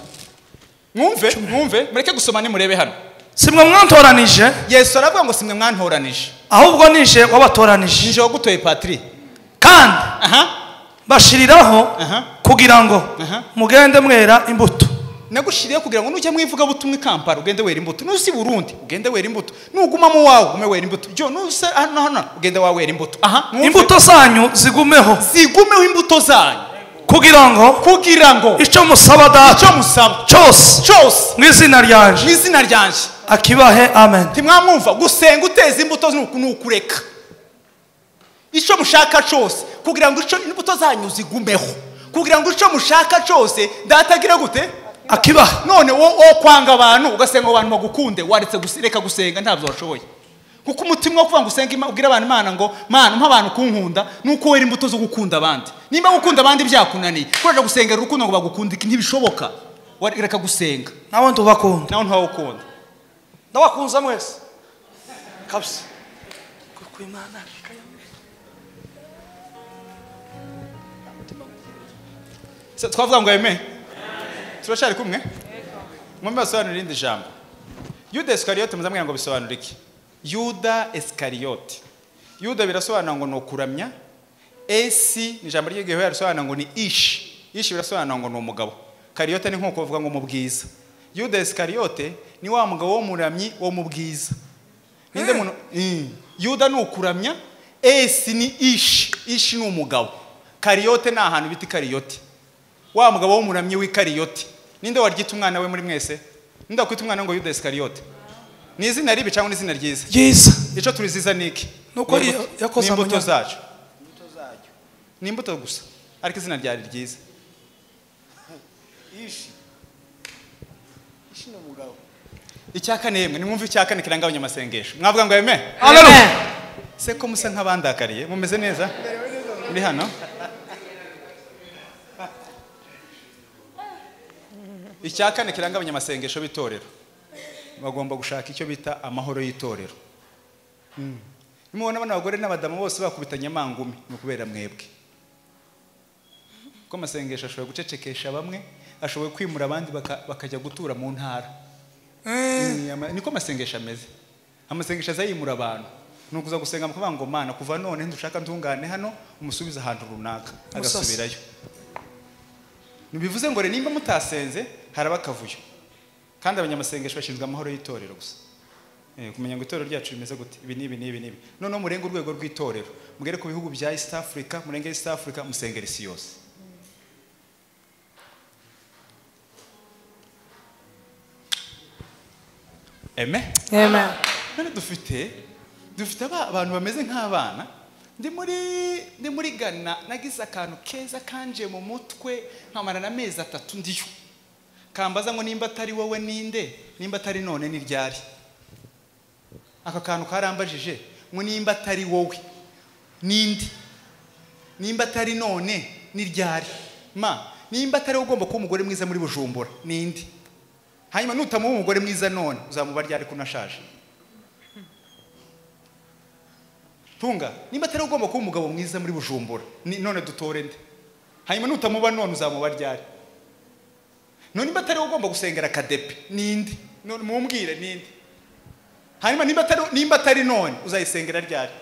Mwumve, mwumve, mureke gusoma ni murebe hano. Simwe mwantoranije. Yesu aravuga ngo simwe mwantoranije. Ahubwo nije wabatoranije. Nije wagutoye Patri. Kandi bashiriraho kugira ngo mugende mwera imbuto. Nagushiriye kugira ngo nujya mwivuga butumwa i Kampala ugende wera imbuto. Nusi Burundi ugende wera imbuto. Nuguma mu wawe ume wera imbuto. Jo nuse hano hano ugende wa wera imbuto. Imbuto zanyu zigumeho. Zigumeho imbuto zanyu. Kugira ngo icyo musaba Data, icyo musaba cyose cyose mu izina ryanje, mu izina ryanje akibahe. Amen. Ntimwamwumva gusenga uteza imbuto nukureka icyo mushaka cyose kugira ngo icyo imbuto zanyu zigumeho, kugira ngo icyo mushaka cyose Data agira gute akibahe. None wo kwanga abantu ugasenga abantu bagukunde, waretse reka gusenga ntabyo washoboye. Kuko umutima wo kuvuga ngo usenge ubwira abantu Imana ngo Mana mpa abantu kunkunda, nuko wera imbuto zo gukunda abandi. Nimba gukunda abandi byakunaniye, kuraje gusengera urukundo ngo bagukunde ntibishoboka. Reka gusenga. Nawe ndubakunda. Nawe ntawukunda. Ndabakunza mwese. Kabisa. Kuko Imana Se twavuga ngo amen. Turashari kumwe? Mwumve basobanura irindi jambo. Yuda Iskariyote muzamwira ngo bisobanura iki? Yuda Iskariyote. Yuda birasobanura ngo no kuramya. Esi ni jambo ry'Igiheburayo risobanura ngo ni ishi. Ishi birasobanura ngo ni umugabo. Kariyote ni nko kuvuga ngo mu bwiza. Yuda Iskariyote ni wa mugabo wo muramyi wo mu bwiza. Ninde muntu? Yuda ni ukuramya, Esi ni ishi. Ishi ni umugabo. Kariyote ni ahantu bita Kariyote. Wa mugabo wo muramyi w'Ikariyote. Ninde waryita umwana we muri mwese? Ninde wakwita umwana ngo Yuda Iskariyote? Ni izina ribi cyangwa ni izina ryiza? Ryiza. Ico turiziza niki? Nuko yakoze imbuto zacu. Ni imbuto gusa. Ariko izina ryari ryiza. Ishi. Ishi no mugabo. Icyakane yemwe nimwumve icyakane kiranga abanyamasengesho. Mwavuga ngo amen? Haleluya. Se ko musa nk'abandakariye, mumeze neza? Muri hano? Icyakane kiranga abanyamasengesho b'itorero. Bagomba gushaka icyo bita amahoro y'itorero. Nimubona abana abagore n'abadamu bose bakubitanye amangumi ni ukubera mwebwe. Ko amasengesho ashoboye gucecekesha bamwe, ashoboye kwimura abandi bakajya gutura mu ntara. Niko amasengesho ameze. Amasengesho azayimura abantu. Nukuza gusenga mukavuga ngo Mana kuva none ndushaka ntungane hano, umusubiza ahantu runaka agasubirayo. Nibivuze ngo re nimba mutasenze haraba akavuyo. Kandi abanyamasengesho bashinzwe amahoro y'itorero gusa. Kumenya ngo itorero ryacu rimeze gute, ibi nibi nibi nibi. None murenge urwego rw'itorero, mugere ku bihugu bya East Africa, murenge East Africa musengera isi yose. Amen. Amen. None dufite abantu bameze nk'abana. Ndi muri Ghana nagize akantu keza kanje mu mutwe nkamara n'amezi 3 ndiyo. Kambaza ngo nimba atari wowe ninde, nimba atari none ni ryari. Aka kantu karambajije ngo nimba atari wowe ninde, nimba atari none ni ryari. Ma nimba atari ugomba kuba umugore mwiza muri Bujumbura ninde? Hanyuma nutamuba umugore mwiza none uzamuba ryari kunashaje? Tunga nimba atari ugomba kuba umugabo mwiza muri Bujumbura none dutore nde? Hanyuma nutamuba none uzamuba ryari? None nimba atari ugomba gusengera kadepe ninde? None mumbwire ninde? Hanyuma nimba atari none uzayisengera ryari?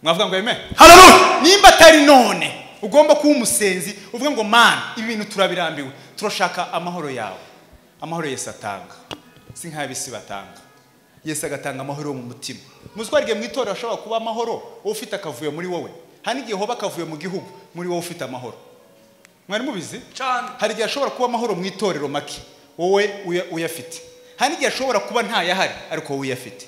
Mwavuga ngo amen? Haleluya. Nimba atari none ugomba kuba umusenzi uvuga ngo Mana ibi bintu turabirambiwe, turashaka amahoro yawe. Amahoro Yesu atanga si nk'abisi batanga. Yesu agatanga amahoro mu mutima. Muzwarige mu itorero ashobora kuba amahoro ufite akavuyo muri wowe. Hari igihe hoba akavuyo mu gihugu muri wowe ufite amahoro. Mwari mubizi? Cyane. Hari igihe ashobora kuba amahoro mu itorero make wowe uyafite. Hari igihe ashobora kuba ntayahari ariko wowe uyafite.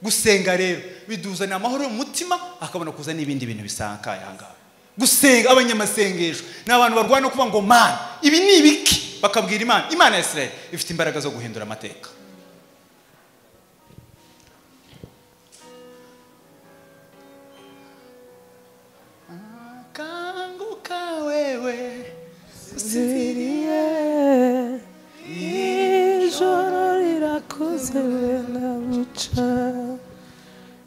Gusenga rero biduzana amahoro mu mutima akabona kuza n'ibindi bintu bisankaye ahangaha. Gusenga, abanyamasengesho ni abantu barwana no kuvuga ngo Mana ibi ni ibiki, bakabwira Imana. Imana ya Israel ifite imbaraga zo guhindura amateka. Kanguka wewe usinziriye, ijoro rirakuze wenda guca,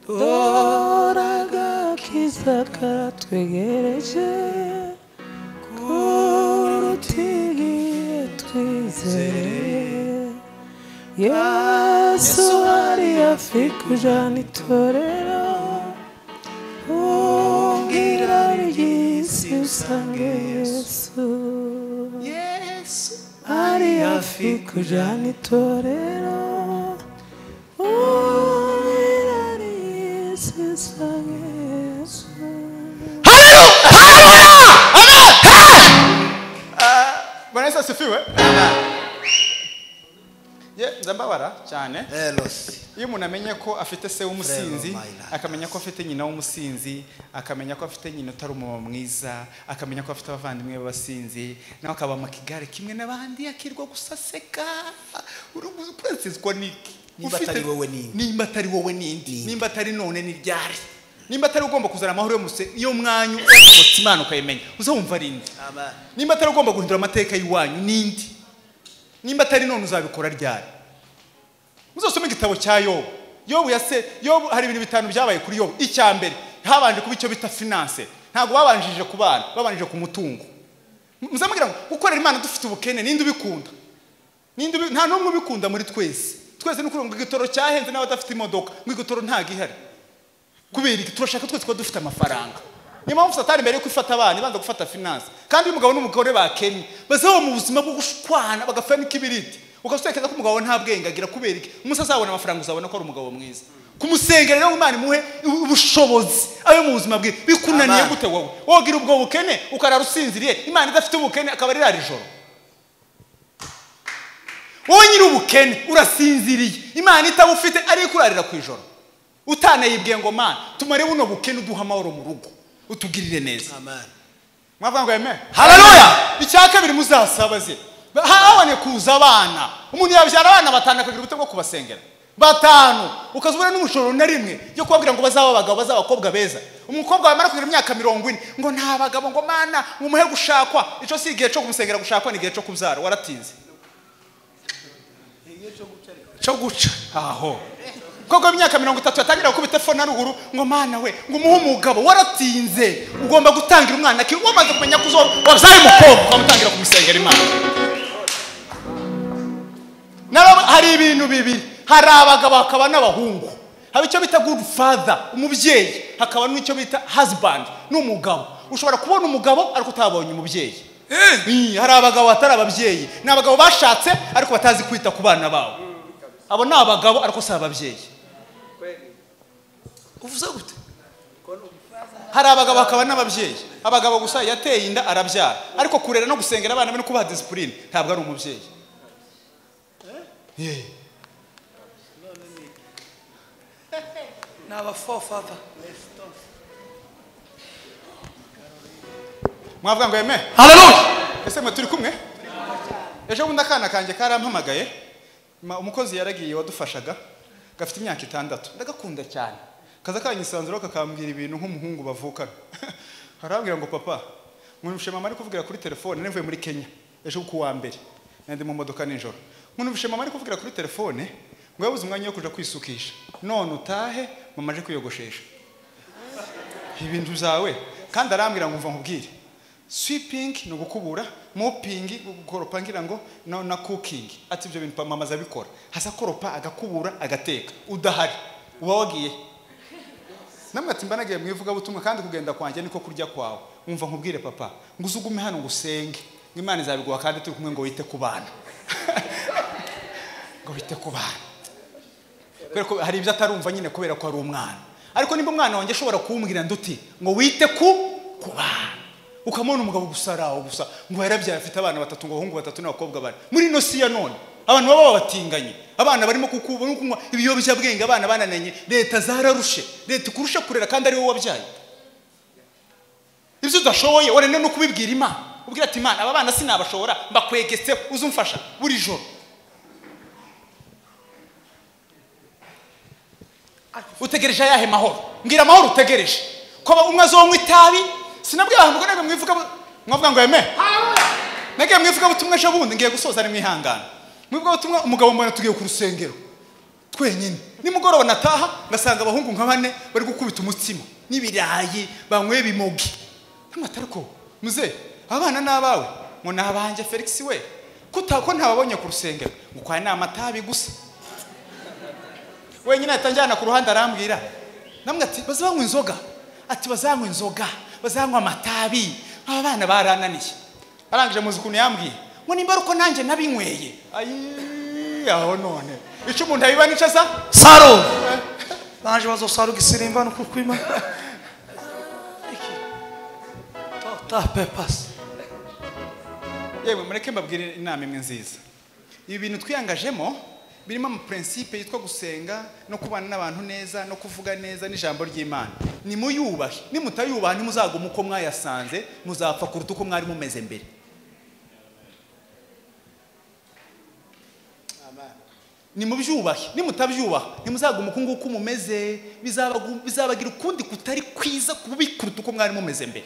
dore agakiza karatwegereje kuruta igihe twizeye. Yesu ari hafi kujana itorero, ubwira ry'isi usange Yesu. Yesu ari hafi kujana itorero, ubwira ry'isi usange Yesu. Haleluya! Amen! Bwana Yesu asifiwe. Ye ndambabara cyane. Iyo umuntu amenye ko afite se w'umusinzi, akamenya ko afite nyina w'umusinzi, akamenya ko afite nyina utari umumama mwiza, akamenya ko afite abavandimwe b'abasinzi, nawe akaba mu kigare kimwe n'abandi akirwa gusaseka. Uri kuretsizwa niki? Nimba atari wowe nindi. Nimba atari wowe nindi. Nimba atari none ni ryari. Nimba atari ugomba kuzana amahoro yo muse iyo mwanyu ukotsa Imana ukayimenya, uzumva ari indi. Amen. Nimba atari ugomba guhindura amateka y'iwanyu nindi. Nimba atari none uzabikora ryari. Muzosome igitabo cya Yobu. Yobu yase Yobu hari ibintu bitanu byabaye kuri Yobu. Icya mbere habanje kuba icyo bita finance. Ntabwo babanjije ku bana, babanjije ku mutungo. Muzamubwira ngo gukorera Imana dufite ubukene ninde ubikunda? Ninde nta n'umwe ubikunda muri twese. Twese nuko ngo igitoro cyahenze n'abadafite imodoka, ngo igitoro nta gihari. Kubera iki turashaka twese ko dufite amafaranga. Niyo mpamvu Satani mbere yo kwifata abana ibanza gufata finance. Kandi umugabo n'umugore bakennye bazaho mu buzima bwo gushwana bagapfa n'ikibiriti. Ukasotekeza ko umugabo nta bwenge agira kubera iki? Umunsi azabona amafaranga uzabona ko ari umugabo mwiza. Kumusengera rero Imana imuhe ubushobozi ayo mu buzima bwe. Bikunaniye gute wowe? Wogira ubwo bukene ukarara usinziriye, Imana idafite ubukene akaba ari ijoro. Wowe nyiri ubukene urasinziriye, Imana itabufite ari kurarira ku ijoro. Utanayibwiye ngo Mana tumare buno bukene uduha amahoro mu rugo, utugirire neza. Amen. Mwavuga ngo amen. Haleluya! Icya kabiri muzasabaze habone kuza abana. Umuntu yabyara abana batanu akagira ubute bwo kubasengera. Batanu ukazubura n'umushoro na rimwe yo kubabwira ngo bazaba abagabo bazaba abakobwa beza. Umukobwa wamara kugira imyaka 40 ngo nta bagabo ngo Mana ngumuhe gushakwa. Ico si igihe cyo kumusengera gushakwa, ni igihe cyo kubyara. Waratinze. Cyo guca aho. Koko imyaka 30 yatangira gukubita phone na ruguru ngo Mana we ngo umuhe umugabo. Waratinze. Ugomba gutangira umwana ki wamaze kumenya ko wabyaye umukobwa ukamutangira kumusengera Imana. Nabo hari ibintu bibiri, hari abagabo hakaba n'abahungu. Haba icyo bita good father, umubyeyi, hakaba n'icyo bita husband, n'umugabo. Ushobora kubona umugabo ariko utabonye umubyeyi. Hari abagabo batari ababyeyi, ni abagabo bashatse ariko batazi kwita ku bana babo. Abo ni abagabo ariko si ababyeyi. Uvuze gute? Hari abagabo hakaba n'ababyeyi. Abagabo gusa yateye inda arabyara, ariko kurera no gusengera abana be no kubaha discipline ntabwo ari umubyeyi. Naba forefather. Mwavuga ngo amen. Haleluya! Ese mwe turi kumwe? Ejo bundi akana kanjye karampamagaye, umukozi yaragiye wadufashaga, gafite imyaka 6. Ndagakunda cyane. Kaza kanyisanzura kakambwira ibintu nk'umuhungu bavukana. Arambwira ngo papa, nkunubishe mama ari kuvugira kuri telefone, navuye muri Kenya ejo ku wa mbere. Nandi mu modoka nijoro. Nkunubishe mama ari kuvugira kuri telefone ngo yabuze umwanya wo kuja kwisukisha. None utahe mama aje kwiyogoshesha. Ibintu zawe. Kandi arambwira ngo umva nkubwire. Sweeping ni ugukubura, mopping gukoropa ngira ngo na cooking. Ati ibyo bintu mama azabikora. Hasa koropa agakubura agateka. Udahari uba wagiye. Namwe ati mbanagiye mwivuga butumwa kandi kugenda kwanjye niko kurya kwawe. Umva nkubwire papa, ngo uzugume hano ngo usenge. Imana izabiguha kandi turi kumwe ngo wite ku bana. Ngo wite ku bana. Kubera ko hari ibyo atarumva nyine kubera ko ari umwana. Ariko nimba umwana wanjye ashobora kumbwira nduti ngo wite ku bana. Ukamubona umugabo gusa araho gusa ngo yarabyaye afite abana batatu ngo abahungu batatu n'abakobwa bane. Muri ino si ya none abantu baba babatinganye, abana barimo kunywa ibiyobyabwenge, abana banananye, leta zararushe, leta ikurusha kurera kandi ari wowe wabyaye. Ibyo udashoboye wananiwe no kubibwira Imana. Ubwira ati Imana aba bana sinabashobora, mbakwegetse uzumfasha buri joro. Utegereje ayahe mahoro? Mbwira amahoro utegereje. Ko umwe azonywa itabi, sinabwiye abantu ngo nabe mwivuga mwavuga ngo amen. Nagiye mwivuga butumwa ejo bundi ngiye gusoza ari mwihangana. Mwivuga butumwa umugabo mbona tugiye ku rusengero twenyine. Nimugoroba nataha ngasanga abahungu nka bane bari gukubita umutsima n'ibirayi banywe bimogi. Namatariko muze abana nabawe ngo nabanje Felix we kutako ntababonye ku rusengero ngo kwa ni amatabi gusa. Wenyine atanjyana ku ruhande arambwira namwe ati bazanywa inzoga, ati bazanywa inzoga, bazanywa amatabi, aba bana barananiye. Arangije muzi ukuntu yambwiye ngo nimba uko nanjye nabinyweye. Ayi aho none ico umuntu abiba nico asa saro baje bazosaruga isirimba no kukwima tota pepas. Yewe mureke mbabwire inama imwe nziza. Ibi bintu twiyangajemo birimo ama principe yitwa gusenga no kubana n'abantu neza no kuvuga neza n'ijambo ry'Imana. Nimuyubahe, nimutayubaha ntimuzaguma uko mwayasanze, muzapfa kuruta uko mwari mumeze mbere. Amen. Nimubyubahe, nimutabyubaha ntimuzaguma uko nguko mumeze, bizabagira ukundi kutari kwiza kubi kuruta uko mwari mumeze mbere.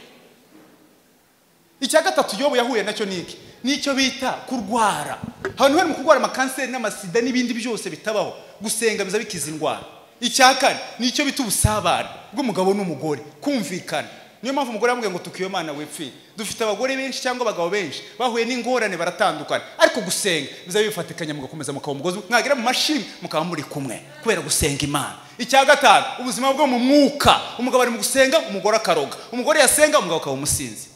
Icya gatatu Yobu yahuye nacyo niki? Nicyo bita kurwara. Abantu bari mu kurwara amakanseri n'amasida n'ibindi byose bitabaho, gusenga biza bikiza indwara. Icya kane nicyo bita ubusabane bw'umugabo n'umugore, kumvikana. Niyo mpamvu umugore yambwiye ngo tukiyo Mana wepfire. Dufite abagore benshi cyangwa abagabo benshi bahuye n'ingorane baratandukana, ariko gusenga biza bifatikanya mugakomeza mukaba umugozi, mwagera mu mashini mukaba muri kumwe kubera gusenga Imana. Icya gatanu ubuzima bwo mu mwuka. Umugabo ari mu gusenga, umugore akaroga. Umugore yasenga, umugabo akaba umusinzi.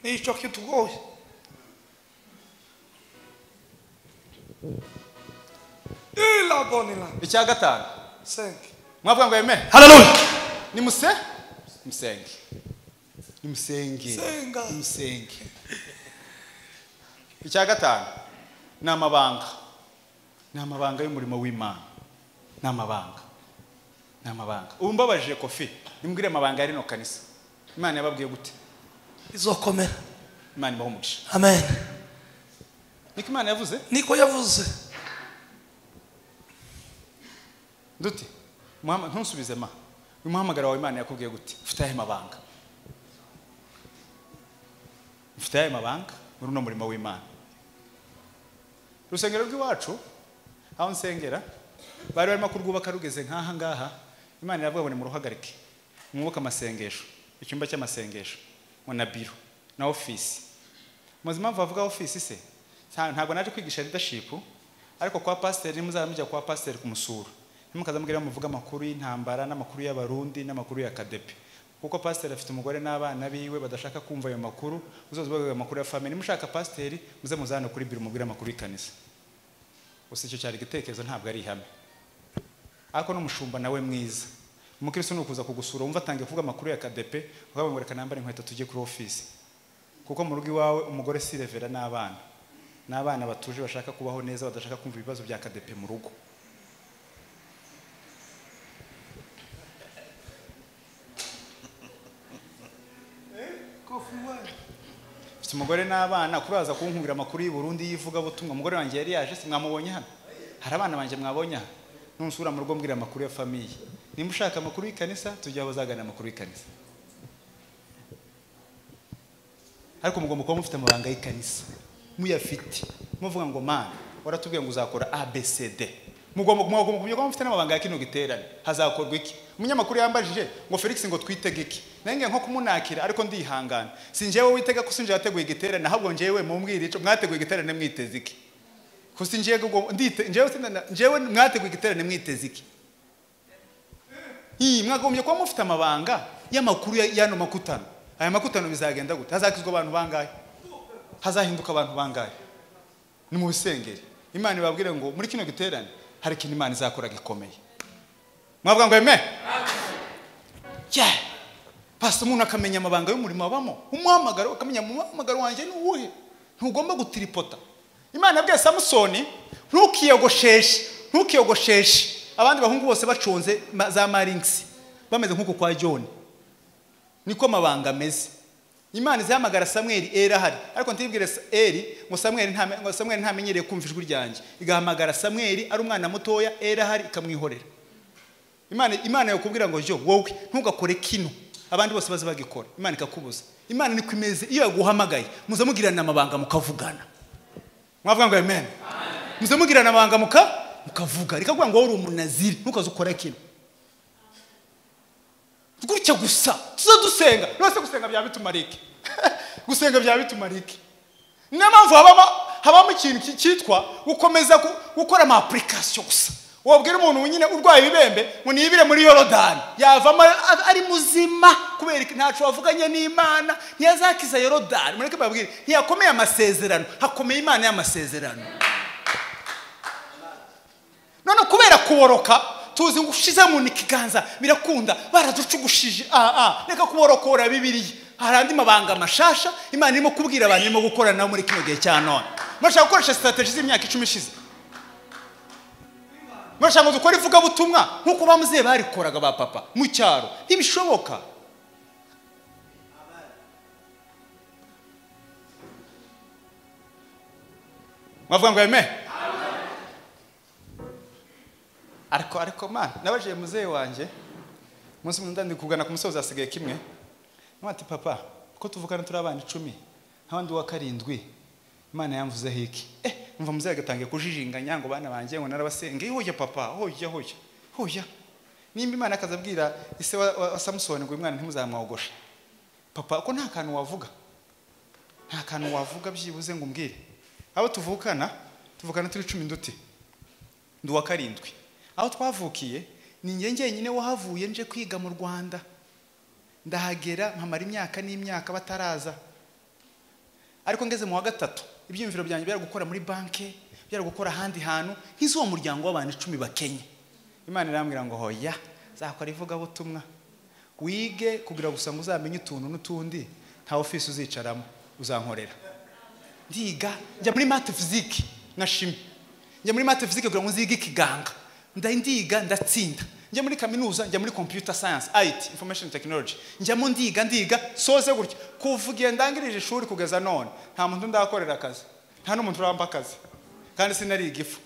Nicyo kitugoye. Ila bonila. Icya gatanu. Senga. Mwavuga ngo amen. Hallelujah. Nimuse? Musenge. Nimusenge. Senga. Nimusenge. Icya gatanu ni amabanga. Ni amabanga y'umurimo w'Imana. Ni amabanga. Ni amabanga. Ubu mbabajije Kofi, nimbwire amabanga ya rino kanisa. Imana yababwiye gute? Izokomera. Imana ibahe umugisha. Amen. Niko Imana yavuze? Niko yavuze. Nduti, ntusubize ma. Umuhamagaro wawe Imana yakubwiye gute? Ufite ayahe mabanga? Ufite ayahe mabanga muri uno murimo w'Imana? Urusengero rw'iwacu aho nsengera bari barimo kurwubaka rugeze nk'aha ngaha, Imana iravuga ngo nimuruhagarike, mwubake amasengesho, icyumba cy'amasengesho na biro na office. Muzi impamvu bavuga office se? Ntabwo naje kwigisha leadership, ariko kwa pastor nimuzaba mujya kwa pastor kumusura, ntimukaza mubwira muvuga amakuru y'intambara n'amakuru y'abarundi n'amakuru ya kadepe, kuko pastor afite umugore n'abana biwe badashaka kumva ayo makuru. Uzoza ubaga amakuru ya family. Nimushaka pastor muze muzana kuri biro mubwira amakuru y'ikanisa. Gusa icyo cyari igitekerezo, ntabwo ari ihame. Ariko n'umushumba nawe mwiza, umukristo nukuza kugusura umva atangiye kuvuga amakuru ya kadepe, ukavuga ngo reka nambare inkweto tujye kuri office. Kuko mu rugo iwawe umugore si revera n'abana. N'abana batuje bashaka kubaho neza, badashaka kumva ibibazo bya kadepe mu rugo. Mfite umugore n'abana kuraza kunkubira amakuru y'u Burundi yivuga butumwa. Umugore wanjye yari yaje, si mwamubonye hano? Hari abana banje mwabonye hano? Nunsura mu rugo mbwira amakuru ya famille. Nimba ushaka amakuru y'ikanisa tujya bazagana amakuru y'ikanisa. Ariko mugomba kuba mufite amabanga y'ikanisa, muyafite, muvuga ngo Mana waratubwiye ngo uzakora ABCD. Mugomba kuba mufite n'amabanga ya kino giterane. Hazakorwa iki? Umunyamakuru yambajije ngo Felix ngo twitege iki? Nange nko kumunakira ariko ndihangana. Si njyewe witega ko sinje yateguye igiterane, ahubwo njyewe mumbwire ico mwateguye igiterane mwiteze iki? Ko sinje ndite njyewe mwateguye igiterane mwiteze iki? Mwagombye kuba mufite amabanga y'amakuru y'ano makutano. Aya makutano bizagenda gute? Hazakizwa abantu bangahe? Hazahinduka abantu bangahe? Ni mu bisengeri. Imana ibabwire ngo muri kino giterane hari ikintu Imana izakora gikomeye. Mwavuga ngo amen? Yeah. Pastor umuntu akamenya amabanga y'umurimo abamo, umuhamagaro akamenya umuhamagaro wanjye ni uwuhe. Ntugomba gutiripota. Imana yabwiye Samusoni ntukiyogosheshe, abandi bahungu bose baconze za marinks bameze nkuko kwa John. Niko mabanga ameze. Imana izahamagara Samweli Eli ahari, ariko ntibwire Eli ngo Samweli ntamenyereye kumva ijwi ryanjye. Igahamagara Samweli ari umwana mutoya, Eli ahari, ikamwihorera. Imana yakubwira ngo jo wowe ntugakore kino, abandi bose baze bagikora, Imana ikakubuza. Imana niko imeze, iyo yaguhamagaye muza mugirana amabanga mukavugana. Mwavuga ngo amen. Muza mugirana amabanga mukavuga. Rikakuvuga ngo wowe uri umunaziri, ntukazukore kino gutya gusa. Tuza dusenga, nose gusenga bya bitumarike. Gusenga bya bitumarike. Niyo mpamvu habamo ikintu cyitwa gukomeza gukora ama application gusa. Wabwira umuntu nyine urwaye ibibembe ngo nibire muri Yorodani, yavamo ari muzima kubera ntaco wavuganye n'Imana. Ntiyazakiza Yorodani. Mureke babwire, ntiyakomeye amasezerano, hakomeye Imana y'amasezerano. None kubera kuboroka tuzi ngo ushize mu ikiganza birakunda, baraducugushije. Reka kuborokora Bibiliya. Hari andi mabanga mashasha Imana irimo kubwira abantu irimo gukorana nabo muri kino gihe cya none. Murashaka gukoresha strategy z'imyaka 10 ishize. Murashaka ngo dukore ivugabutumwa nkuko bamuzehe barikoraga ba papa mu cyaro. Ntibishoboka. Mwavuga ngo amen. Ariko man, nabajije muzehe wanjye umunsi umwe ndi kugana ku musozi asigaye kimwe. Mwati papa, ko tuvukana turi abana 10, nk'abandi wa 7, Imana yamvuzeho iki? Umva muzehe agatangiye kujijinganya ngo bana banjye ngo narabasenge. Hoya papa, hoya hoya. Hoya. Nimba Imana akazabwira ise wa Samson ngo umwana ntimuzamwogoshe. Papa, ko nta kantu wavuga. Nta kantu wavuga byibuze ngo umbwire. Abo tuvukana turi 10 nduti. Ndi wa 7. Aho twavukiye ni njye njyenyine wahavuye nje kwiga mu Rwanda. Ndahagera mpamara imyaka n'imyaka bataraza. Ariko ngeze mu wa 3, ibyiyumviro byanjye byari gukora muri banke, byari gukora ahandi hantu, nk'izo muryango w'abantu 10 bakenye. Imana irambwira ngo hoya, zakora ivugabutumwa. Wige kugira gusa ngo uzamenye utuntu n'utundi, nta office uzicaramo, uzankorera. Ndiga, njya muri math physique na chimie. Njya muri math physique kugira ngo nzige ikiganga. Ndiga ndatsinda. Njya muri kaminuza, njya muri computer science, IT, information technology. Njyamo ndiga soze gutya. Kuvugiye ndangirije ishuri kugeza none, nta muntu ndakorera akazi. Nta n'umuntu uramba akazi. Kandi sinari igifu.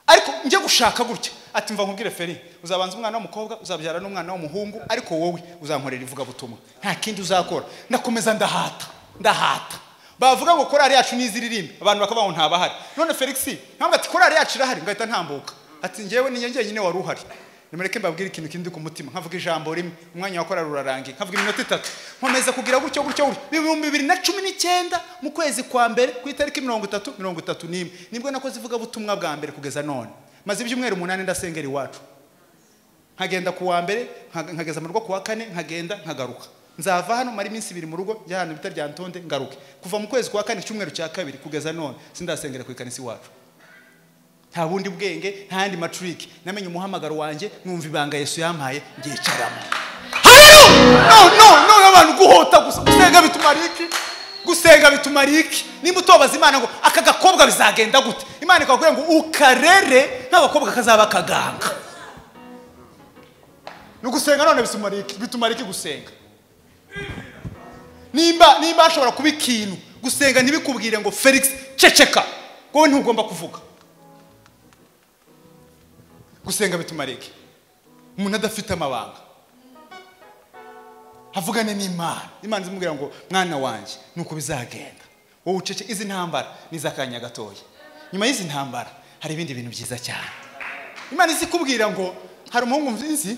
Ariko njye gushaka gutya, ati mva nkubwire Feri, uzabanza umwana w'umukobwa, uzabyara n'umwana w'umuhungu, ariko wowe uzankorera ivugabutumwa. Nta kindi uzakora. Nakomeza ndahata. Bavuga ngo korari yacu niziririmbe, abantu bakavuga ngo ntabahari. None Felix, ntabwo ati korari yacu irahari, ngahita ntambuka. Ati njyewe ni njye nyine wari uhari. Nimureke mbabwire ikintu kindi ku mutima, nkavuga ijambo rimwe, umwanya wa korari urarangiye, nkavuga iminota 3. Nkomeza kugira gutyo gutyo 2019 mu kwezi kwa mbere ku itariki 30 31 nibwo nakoze ivugabutumwa bwa mbere kugeza none. Maze ibyumweru 8 ndasengera iwacu. Nkagenda ku wa mbere, nkageza mu rugo ku wa 4, nkagenda nkagaruka. Nzava hano mari iminsi 2 mu rugo njya hano bita rya Ntonde ngaruke. Kuva mu kwezi kwa 4 icyumweru cya 2 kugeza none sindasengera ku ikanisa iwacu. Nta bundi bwenge, nta yandi matrick. Namenye umuhamagaro wanjye, numva ibanga Yesu yampaye ngicaramo. Haleluya! No abantu guhota gusa. Gusenga bitumariki. Gusenga bitumariki. Nimba utobaza Imana ngo aka gakobwa bizagenda gute? Imana ikakubwira ngo ukarere n'abakobwa kazaba kaganga. Nugusenga none bitumariki, bitumariki gusenga. Nimba ashobora kuba ikintu gusenga ntibikubwire ngo Felix ceceka, wowe ntugomba kuvuga. Gusenga bitumarike. Umuntu adafite amabanga avugane n'Imana, Imana izimubwira ngo mwana wanjye nuko bizagenda, wowe ucece. Izi ntambara nizakanya gatoya, nyuma y'izi ntambara hari ibindi bintu byiza cyane. Imana izikubwira ngo hari umuhungu nzi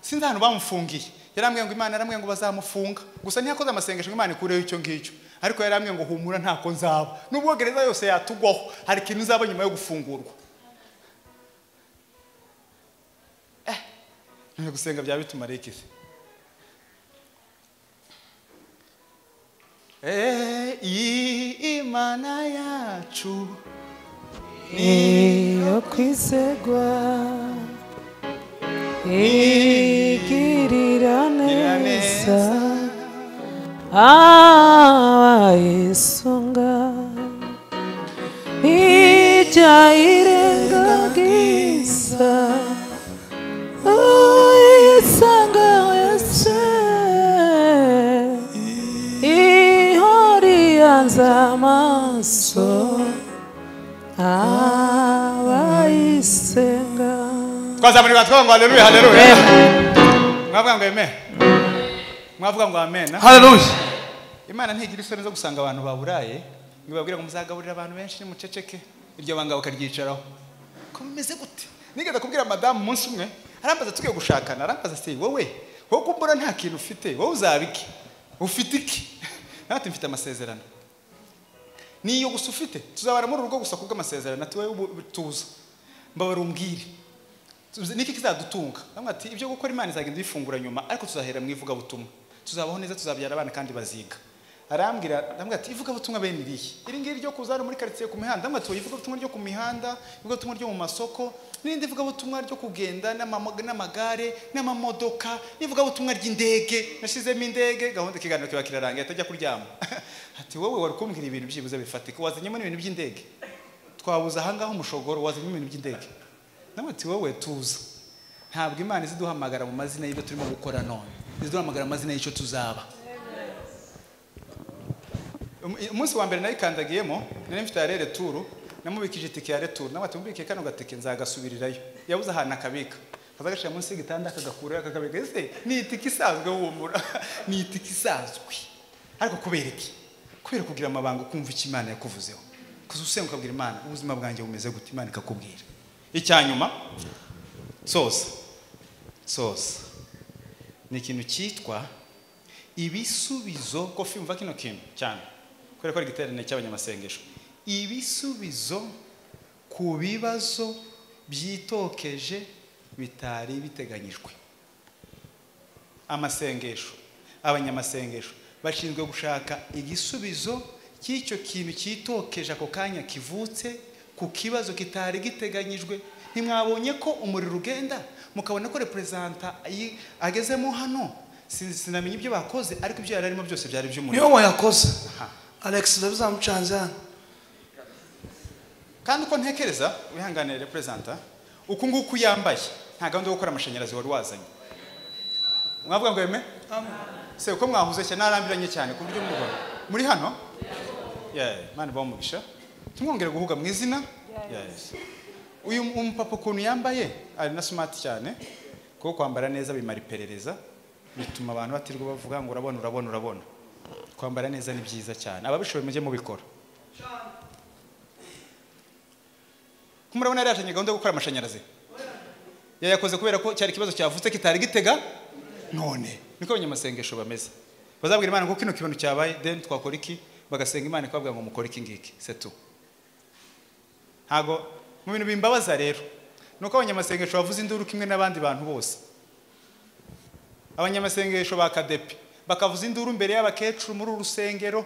sinzi ahantu bamufungiye, yarambwiye ngo Imana yarambwiye ngo bazamufunga, gusa ntiyakoze amasengesho ngo Imana ikureho icyo ngicyo, ariko yarambwiye ngo humura ntako nzaba, nubwo gereza yose yatugwaho hari ikintu uzaba nyuma yo gufungurwa. Gusenga bya bitumarike. Imana yacu niyo kwizegwa, igirira neza abayisunga, ijya irengagiza uyisanga wese. Twazamurika twavuga ngo haleluya haleluya. Mwavuga ngo amen. Mwavuga ngo amen. Haleluya. Imana ntigira isoni zo gusanga abantu baburaye ngo babwire ngo muzagaburira abantu benshi nimuceceke, iryo banga bakaryicaraho. Ko bimeze gute? Nigeze kubwira madamu umunsi umwe, arambaza tugiye gushakana, arambaza se wowe wowe kumbura nta kintu ufite, wowe uzaba iki? Ufite iki? Natwe mfite amasezerano. Niyo gusa ufite, tuzabara muri urugo gusa kubwo amasezerano ati wowe tuza. Mbabara umbwire. Niki kizadutunga? Bamwe ati ibyo gukora Imana izagenda ifungura nyuma, ariko tuzahera mu ivuga butumwa. Tuzabaho neza, tuzabyara abana kandi baziga. Arambwira, ndamubwira ati ivuga butumwa bene irihe? Iri ngiri ryo kuzana muri quartier ku mihanda, ndamubwira ati ivuga butumwa ryo ku mihanda, ivuga butumwa ryo mu masoko, n'irindi ivuga butumwa ryo kugenda n'amagare, n'amamodoka, n'ivuga butumwa ry'indege. Nashizemo indege, gahunda ikiganiro kiba kirarangiye atajya kuryama. Ati wowe wari kumbwira ibintu byibuze bifatika, wazanyemo n'ibintu by'indege. Twabuze ahangaho umushogoro, wazanyemo ibintu by'indege. Ndamubwira ati wowe tuza. Ntabwo Imana iziduhamagara mu mazina y'ibyo turimo gukora none. Iziduhamagara mu mazina y'icyo tuzaba. Umunsi wa mbere nayikandagiyemo nari mfite ya retour, namubikije itike ya retour, nawe ati mubike kano gatike nzagasubirirayo. Yabuze ahantu akabika, akazagashira munsi y'igitanda akagakura akakabika. Ese ni itike isanzwe wumura? Ni itike isanzwe. Ariko kubera iki? Kubera kugira amabanga, ukumva icyo Imana yakuvuzeho. Kuza usenga ukabwira Imana ubuzima bwanjye bumeze gute, Imana ikakubwira. Icyanyuma soza soza ni ikintu cyitwa ibisubizo. Kofi umva kino kintu cyane kubera ko ari igiterane cy'abanyamasengesho. Ibisubizo ku bibazo byitokeje bitari biteganyijwe. Amasengesho, abanyamasengesho bashinzwe gushaka igisubizo cy'icyo kintu cyitokeje ako kanya kivutse ku kibazo kitari giteganyijwe. Ntimwabonye ko umuriro ugenda mukabona ko representa agezemo hano, sinamenye ibyo bakoze ariko ibyo yararimo byose byari by'umuriro. Niyo wayakoze Alex ndabizamucanze hano. Kandi uko ntekereza wihanganire representa, uku nguku yambaye nta gahunda yo gukora amashanyarazi wari wazanye. Mwavuga ngo eme? Se uko mwahuze cyane narambiranye cyane ku buryo mubona. Muri hano? Yeah, Imana ibahe. Tumwongere guhuga mu izina? Yes. Uyu umupapa ukuntu yambaye ari na smart cyane, kuko kwambara neza bimara iperereza, bituma abantu batirwa bavuga ngo urabona urabona urabona. Kwambara neza ni byiza cyane, ababishoboye mujye mubikora. Kumurabona yari yatanye gahunda yo gukora amashanyarazi, yayakoze kubera ko cyari ikibazo cyavutse kitari gitega none. Niko abanyamasengesho bameze, bazabwira Imana ngo kino kintu cyabaye then twakora iki, bagasenga Imana ikababwira ngo mukore iki ngiki, c'est tout. Ntago mu bintu bimbabaza rero nuko abanyamasengesho bavuze induru kimwe n'abandi bantu bose. Abanyamasengesho ba kadepi bakavuza induru mbere y'abakecuru muri urusengero,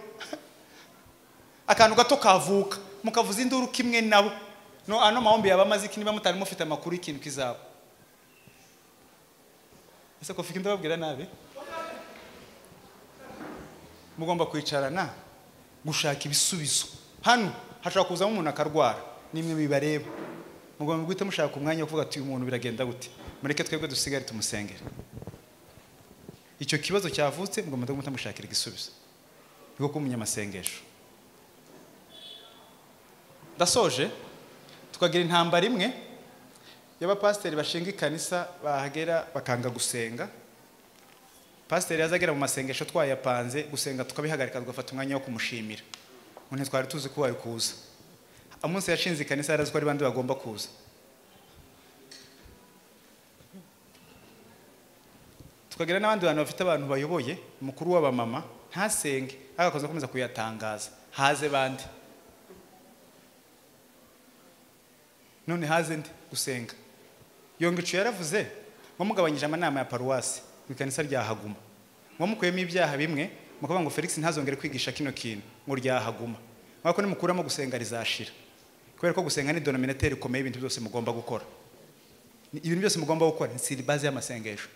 akantu gato kavuka mukavuza induru kimwe nabo. No ano mahombi yabamaze iki niba mutari mufite amakuru y'ikintu kizaba. Ese ko fika ndababwira nabi? Mugomba kwicarana gushaka ibisubizo. Hano hashobora kuzamo umuntu akarwara, nimwe bibareba. Mugomba guhita mushaka umwanya wo kuvuga ati uyu muntu biragenda gute, mureke twebwe dusigare tumusengere. Icyo kibazo cyavutse mugomba guhita mushakira igisubizo. Niko kumenya amasengesho. Ndasoje. Tukagira intambara imwe y'abapasiteri bashinga ikanisa bahagera bakanga gusenga. Pasiteri yazagera mu masengesho twayapanze gusenga tukabihagarika tugafata umwanya wo kumushimira. None twari tuzi ko wari kuza. Umunsi yashinze ikanisa yarazi ko ari bandi bagomba kuza. Tukagira n'abandi bantu bafite abantu bayoboye, umukuru w'abamama ntasenge agakoza akomeza kuyatangaza, haze bandi. None haze ndi gusenga. Yongicu yaravuze ngo mugabanyije amanama ya paruwasi mu kanisa rya Haguma, ngo mukuyemo ibyaha bimwe mukavuga ngo Felix ntazongere kwigisha kino kintu ngo rya Haguma, mwako nimukuramo gusenga rizashira. Kubera ko gusenga ni denominateur ikomeye ibintu byose mugomba gukora. Ibintu byose mugomba gukora ni base y'amasengesho.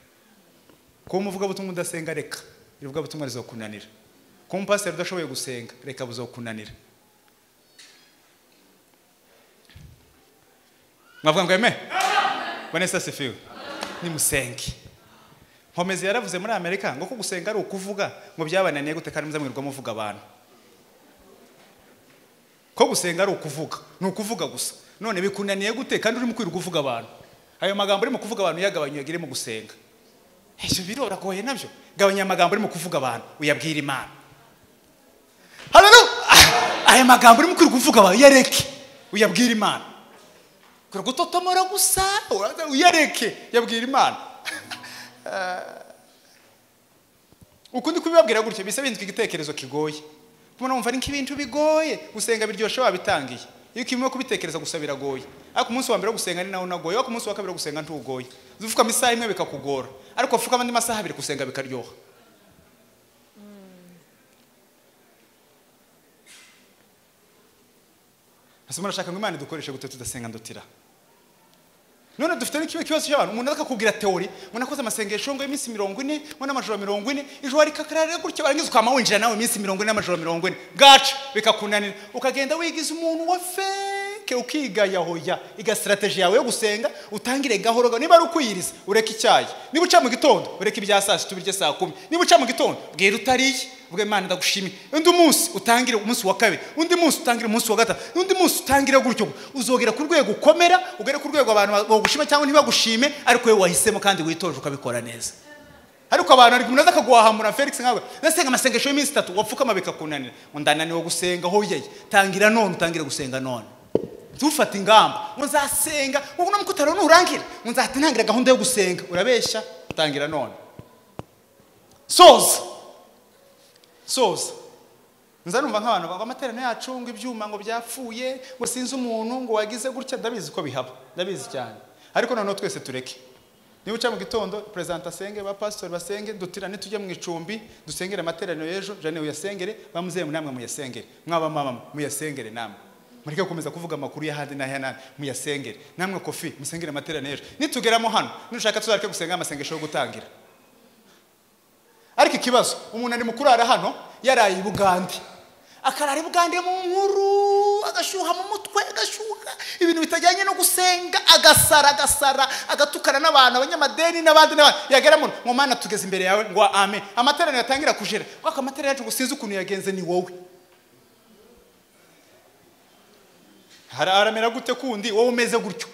Ko umuvuga butumwa udasenga reka, ivuga butumwa rizokunanira. Ko umupasiteri udashoboye gusenga reka buzokunanira. Mwavuga ngo amen? Bwana Yesu asifiwe. Nimusenge. Nkomezi yaravuze muri Amerika ngo ko gusenga ari ukuvuga ngo byabananiye gute kandi muzamwirwa muvuga abantu. Ko gusenga ari ukuvuga, ni ukuvuga gusa. None bikunaniye gute kandi uri mukwirirwa uvuga abantu? Ayo magambo urimo kuvuga abantu uyagabanya uyagire mu gusenga. Ibyo biroragoye nabyo. Gabanya amagambo urimo kuvuga abantu uyabwira Imana. Haleluya. Aya magambo urimo kuvuga abantu uyareke uyabwira Imana. Kuri gutotomora gusa uyareke yabwira Imana. Ukundi kubibabwira gutyo bisa bindwa igitekerezo kigoye. Kumana umva ari nk'ibintu bigoye gusenga biryoshe wabitangiye. Iyo ukimwe kubitekereza gusa biragoye. Ariko umunsi wa mbere wo gusenga ni nawo nagoye, ariko umunsi wa kabiri wo gusenga ntugoye. Uzufuka isaha imwe bikakugora, ariko ufuka andi masaha abiri gusenga bikaryoha. Ese murashaka ngo Imana idukoreshe gute tudasenga ndutira? None dufite n'ikibazo cy'abantu, umuntu akakubwira theory, ngo nakoze amasengesho ngo iminsi 40, ngo n'amajoro 40, ejo ari kakarara gutyo barangiza ukama winjira nawe iminsi 40 n'amajoro 40. Gaca bikakunanira, ukagenda wigiza umuntu wa fake ukigaya hoya. Iga strategy yawe yo gusenga utangire gahoro, niba ari ukuyiriza ureke icyayi, niba uca mu gitondo ureke ibya saa 6 tubirye saa 10, niba uca mu gitondo bwira utariye ubwo Imana ndagushimiye. Undi munsi utangire umunsi wa kabiri, undi munsi utangire umunsi wa gatatu, undi munsi utangire gutyo, uzogera ku rwego ukomera, ugere ku rwego abantu bagushima cyangwa ntibagushime, ariko wewe wahisemo kandi witoje ukabikora neza. Ariko abantu ari umuntu akaguhahamura Felix nkawe nasenga amasengesho y'iminsi 3 wapfukama bikakunanira, ngo ndananiwe gusenga hoyeye. Tangira none, utangire gusenga none. Tufata ingamba ngo nzasenga, ngo namukutaro nurangira ngo nzatangira gahunda yo gusenga. Urabeshya, tangira none. Soza. Soza. Nzarumva nk'abantu ngo amaterano yacu ngo ibyuma ngo byapfuye, ngo sinzi umuntu ngo wagize gutya. Ndabizi ko bihaba, ndabizi cyane. Ariko noneho twese tureke. Niba uca mu gitondo president asenge, ba pastor basenge, dutirane tujye mu icumbi dusengere amateraniro y'ejo, jane uyasengere, bamuzehe namwe muyasengere, mwaba mama muyasengere namwe. Mureke gukomeza kuvuga amakuru y'ahandi n'ahandi, muyasengere. Namwe kofi musengere amateraniro y'ejo. Nitugeramo hano, nushaka tuzareke gusenga amasengesho yo gutangira. Ariko ikibazo, umuntu ari mukurara hano yaraye i Bugande, akarara i Bugande mu nkuru, agashyuha mu mutwe, agashyuha ibintu bitajyanye no gusenga, agasara agasara, agatukana n'abantu, abanyamadeni n'abandi n'abandi. Yagera mu ngo Mana tugeze imbere yawe ngo amen. Amateraniro yatangira kujera, kwaka amateraniro yacu gusinze ukuntu yagenze ni wowe. Haramera gute kundi wowe umeze gutyo?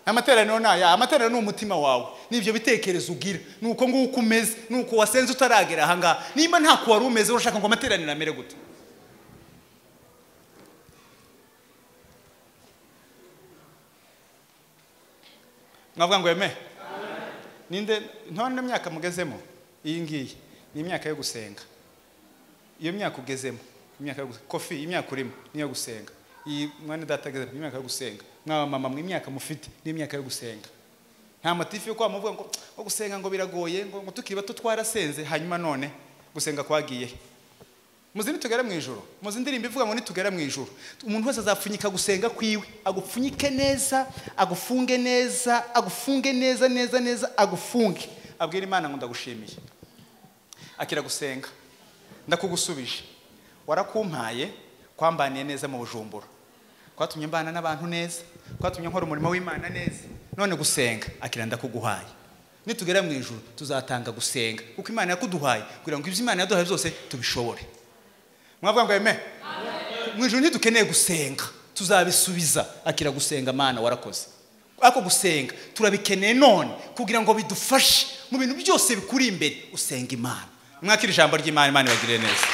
Amateraniro naya, amateraniro ni umutima wawe, nibyo bitekerezo ugira, nuko nguko umeze, nuko wasenze utaragera aha ngaha. Nimba nta ko wari umeze urashaka ngo amateraniro amere gute? Mwavuga ngo eme? Ninde none myaka mugezemo iyi ngiyi ni imyaka yo gusenga. Iyo myaka ugezemo, imyaka yo kofi, imyaka urimo niyo gusenga. Iyi mwana data ageze imyaka yo gusenga. Mwaba mama mwe imyaka mufite ni imyaka yo gusenga. Nta motifu yo kwa muvuga ngo gusenga ngo biragoye, ngo tukiri bato twarasenze, hanyuma none gusenga kwagiye. Muzi nitugera mu ijuru, muzi indirimbo ivuga ngo nitugera mu ijuru, umuntu wese azapfunyika gusenga kwiwe, agupfunyike neza, agufunge neza, agufunge neza neza neza, agufunge. Abwira Imana ngo ndagushimiye. Akira gusenga. Ndakugusubije. Warakumpaye kwambaniye neza mu Bujumbura. Kwatumye mbana n'abantu neza, kwatumye nkora umurimo w'Imana neza. None gusenga akira ndakuguhaye. Nitugera mu ijuru tuzatanga gusenga kuko Imana yakuduhaye kugira ngo ibyo Imana yaduhaye byose tubishobore. Mwavuga ngo amen. Mu ijuru ntidukeneye gusenga, tuzabisubiza. Akira gusenga Mana warakoze. Ako gusenga turabikeneye none kugira ngo bidufashe mu bintu byose bikuri imbere. Usenga Imana. Mwakira ijambo ry'Imana, Imana ibagirire neza.